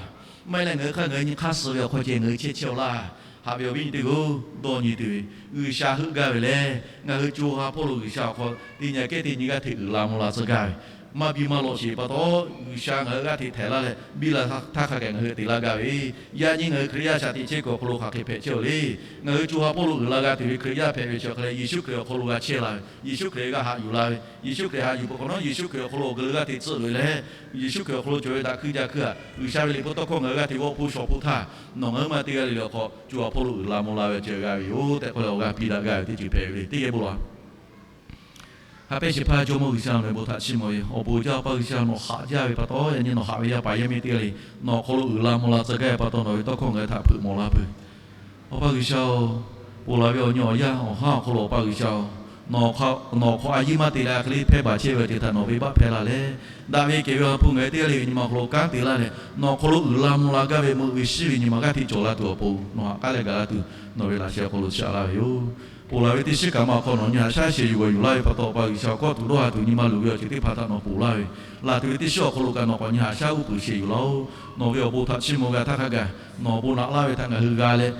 Maˇ heˆ leh ngaˬ hui hk'aˇ ngaˬ hui nyi hk'aˇ suh ve awˬ hk'aw ceh ngaˬ hui chehˇ chehˇ-oˆ laˇ. Haꞈ ve awˬ viˉ nyi teˇ g'aˇ, dawˇ nyi tuˬ ve, G'uiˬsha heuˆ gaˇ ve lehˬ ngaˬ hui co ha hpawˇ lo G'uiˬsha awˬ hk'aw teˇ nyi kehˉ teˇ nyi g'aˇ hteꞈ uiˍ la mvuh la tcuh gaˇ ve, maˇ biˇ maˇ lawꞈ sheˍ pa taw, G'uiˬsha ngaˬ hui g'aˇ hteꞈ htehꞈ laˇ leh biˇ la htaˇ hk'a gaˬ ngaˬ hui te laˇ gaˇ ve, yaꞈ nyi ngaˬ hui Hkriꞈ yaˇ shaꞈ teꞈ chehˇ kuiˬ awˬ hk'aw lo hk'aˬ hk'e hpehꞈ chehˇ-oˆ le. Ngaˬ hui co ha hpawˇ lo uiˍ la g'a tuˬ ve Hkriꞈ yaˇ hpehꞈ ve chi awˬ hk'aw leh Yeˍsuˆ Hkriꞈ awˬ hk'aw lo g'a chehˇ la ve, Yeˍsuˆ Hkriꞈ g'a haꞈ yuˬ la ve, Yeˍsuˆ Hkriꞈ haꞈ yuˬ peuˬ hk'awꞈ nawˉ Yeˍsuˆ Hkriꞈ awˬ hk'aw lo awˬ geu lo g'aˇ hteꞈ tcuhˆ loꞈ e leh, Yeˍsuˆ Hkriꞈ awˬ hk'aw lo cawˬ ve daꞈ hkuiˇ jaˇ hkuiˇ htaꞈ G'uiˬsha ve liꞈ hpu tawˇ hkawˇ ngaˬ hui g'aˇ hteꞈ g'awˆ hpu shawˍ hpu htaˇ, nawˬ ngaˬ hui maˇ teˇ g'aˇ le le awˬ hk'aw co ha hpawˇ lo uiˍ la mvuh la ve awˬ ceuˬ g'a ve yoˬ tehꞈ k'oˆ leh awˬ g'aˇ piˇ daꞈ gaˇ ve teˇ ceuˬ hpehꞈ ve le. Teˇ geh bon laˬ. Haꞈ pehnˇ shehˍ hpaˇ Jawˇmawˇ G'uiˬsha nawˬ ve bon htaꞈ chiˇ mvuh ve, awˬ bon uiˍ jaˇ Awˬ pa G'uiˬsha nawˬ haꞈ jaˇ ve pa taw, yaꞈ nyi nawˬ haꞈ ve yaˇ paˍ yaˇ miˇ teˇ g'aˇ le, nawˬ awˬ hk'aw lo uiˍ la mvuh la tcuh gaˇ ve pa taw nawˬ ve tawˇ hkawˇ ngaˬ hui htaꞈ hpeuꞈ mawˬ laˇ peuˬ. Awˬ pa G'uiˬsha-oˬ, ponˬ laˬ ve awˬ nyi awˬ yanˇ awˬ haˉ awˬ hk'aw lo Awˬ pa G'uiˬsha-oˬ, nawˬ hk'aw, nawˬ hk'aw a yiˇ maˇ te leh a hk'e le hpehˇ baˬ chehˇ ve awˬ ceuˬ htaꞈ nawˬ venˇbaˆ hpehˇ laˇ leh, daꞈ ve kehˬ ve Awˬ ha hpu ngaˬ hui teˇ g'aˇ le ve nyi ma awˬ hk'aw lo kanˉ te laˇ leh, nawˬ awˬ hk'aw lo uiˍ la mvuh la gaˇ ve meuꞈ ve shiˉ ve nyi ma g'aˇ hteꞈ cawˬ la tuˬ awˬ pon nawˬ haꞈ k'aˉ leh gaˬ laˇ tuˬ, nawˬ ve laꞈ sheh awˬ hk'aw lo chiˇ aꞈ laˇ ve yoˬ. Ponˬ laˬ ve teˇ shiˉ kaꞈ ma awˬ hk'aw nawˬ nyi haꞈ shaˉ shehˍ yuˬ g'awˬ yuˬ laˇ ve pa taw, Awˬ pa G'uiˬsha awˬ hkawˇ tuˬ dawˇ ha tuˬ nyi ma luˬ ve awˬ ceuˬ teˇ hpaˍ htaꞈ nawˬ ponˬ laˇ ve, laˬ tuˬ ve teˇ shiˉ awˬ hk'aw lo kaꞈ nawˬ k'awꞈ nyi haꞈ shaˉ uˉ peunˍ shehˍ yuˬ laˇ-oˬ. Nawˬ ve awˬ bon htaꞈ chiˇ mvuh g'a htaˇ hk'a gaˬ, nawˬ awˬ bon naꞈ laˇ ve htaꞈ ngaˬ hui g'a leh,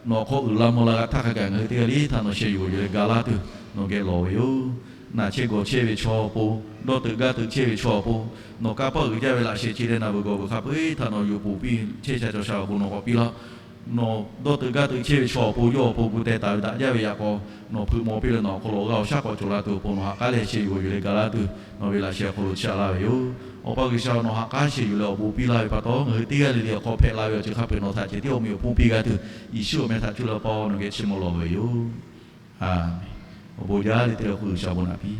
nawˬ awˬ hk'aw uiˍ la mvuh la g'a htaˇ hk'a gaˬ ngaˬ hui teˇ g'aˇ le htaꞈ nawˬ shehˍ yuˬ g'awˬ yuˬ leh ga laˇ tuˬ nawˬ geh lawˬ ve yoˬ. Naˬ chehˇ gawˬ chehˇ ve chaw awˬ pon, dawˇ teuꞈ gaˇ teuꞈ chehˇ ve chaw awˬ pon, nawˬ kanˇ paˆ uiˍ jaˇ ve laꞈ sheh che leh naˬ veuˬ gawˬ veuˬ hk'a peu-eˬ htaꞈ nawˬ yuˬ ponˬ piˇ chehˇ sha cawˬ sha awˬ bon nawˬ k'awꞈ piˇ laˇ. Nawˬ dawˇ teuꞈ gaˇ teuꞈ chehˇ ve chaw awˬ pon yawˇ awˬ pon gu teh taˍ ve daꞈ jaˇ ve yaꞈ k'aw, nawˬ hpeuꞈ maw piˇ leh nawˬ awˬ hk'aw lo awˬ g'aˇ awˬ shaˉ k'awꞈ cawˬ la tuˬ awˬ pon nawˬ haꞈ k'aˉ leh shehˍ yuˬ g'awˬ yuˬ leh ga laˇ tuˬ nawˬ ve laꞈ sheh awˬ hk'aw lo chiˇ aꞈ laˇ ve yoˬ. Awˬ pa G'uiˬsha nawˬ haꞈ k'aˉ shehˍ yuˬ leh awˬ bon piˇ laˇ ve pa taw, ngaˬ hui teˇ g'aˇ le le awˬ hk'aw hpehꞈ la ve awˬ ceuˬ hk'a peu-eˬ nawˬ htaꞈ ceh tiˉ awˬ meh awˬ hponˇ piˇ g'a tuˬ, Yeˍsuˆ awˬ meh htaꞈ cuˇ leh Awˬ pa nawˬ geh chiˇ mvuh lawˬ ve yoˬ. Aˬ, awˬ bon jaˇ le teˇ g'aˇ k'o G'uiˬsha awˬ bon naꞈ piˇ.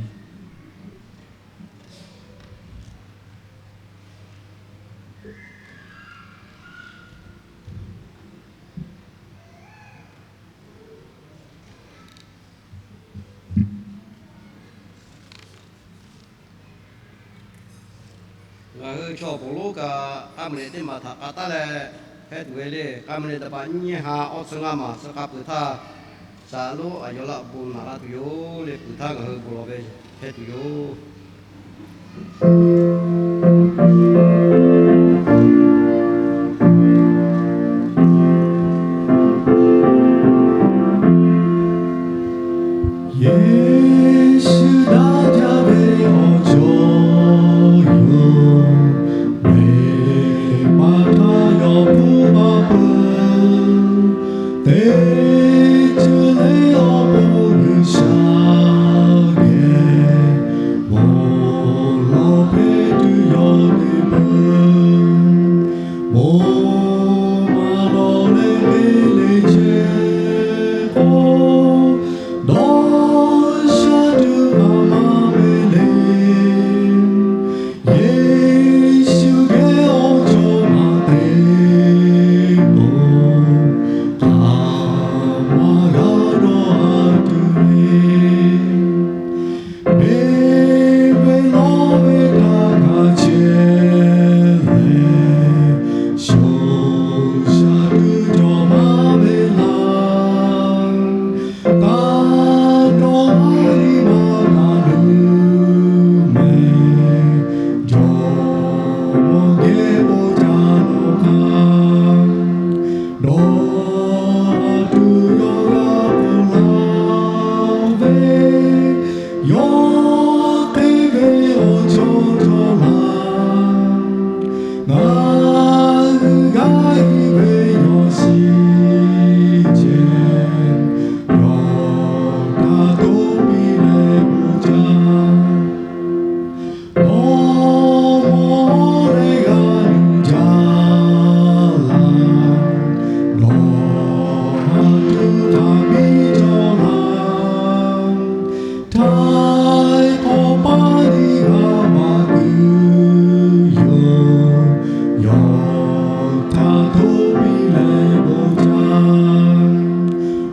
Ngaˬ hui chaw awˬ pon lonˉ kaꞈ k'a meuꞈ leh teˇ maˬ htaꞈ k'a taˉ leh hpehˇ tuˬ ve le. K'a meuꞈ leh teˇ hpaˍ nyiˇ ha awˇ tcuh ngaˇ maˬ suh k'a peuˬ htaˇ, saˍ lonˉ aˬ yawˬ laꞈ bon naꞈ laˇ tuˬ yoˬ le. Peuˬ htaˇ ngaˬ hui bon lawˬ ve hpehˇ tuˬ yoˬ. Yeˍsuˆ daꞈ jaˇ ve awˬ cawˬ yoˬ, ve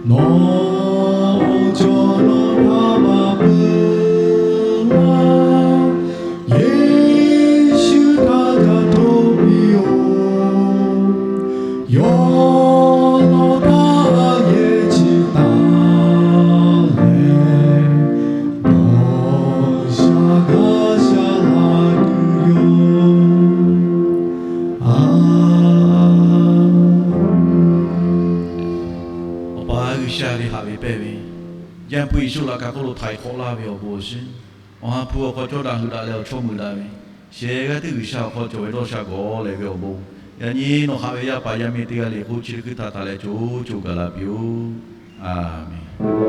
Nawˬ cawˬ nawˬ htaꞈ maˍ peuˬ laˇ, Yeˍsuˆ htaꞈ ca htoꞈ piˇ-oˬ. Yawˇ nawˬ htaꞈ yehˬ chi taˍ leh, nawˬ shaˍ gaˇ shaˍ laˇ tuˬ yoˬ. Aˍmenˍ. Awˬ pa G'uiˬsha ve haꞈ ve pehˇ ve, Yaˇ hpu Yeˍsuˆ laꞈ ka hk'oˆ lo htaiˍ hk'awꞈ laˇ ve awˬ bon awˬ shinˉ, Awˬ ha hpu awˬ hk'aw cawˇ daꞈ heuꞈ daꞈ leh awˬ chawˇ mui daꞈ ve, shehˍ g'aˇ teˇ G'uiˬsha awˬ hk'aw cawˬ ve dawˇ sha gawˬ lehˬ ve awˬ bon, yaꞈ nyi nawˬ haꞈ ve yaˇ paˍ yaˇ miˇ teˇ g'aˇ le k'o chi teˇ hkui htaꞈ taˍ leh co co gaˬ la piˇ-oˆ. Aˍmenˍ.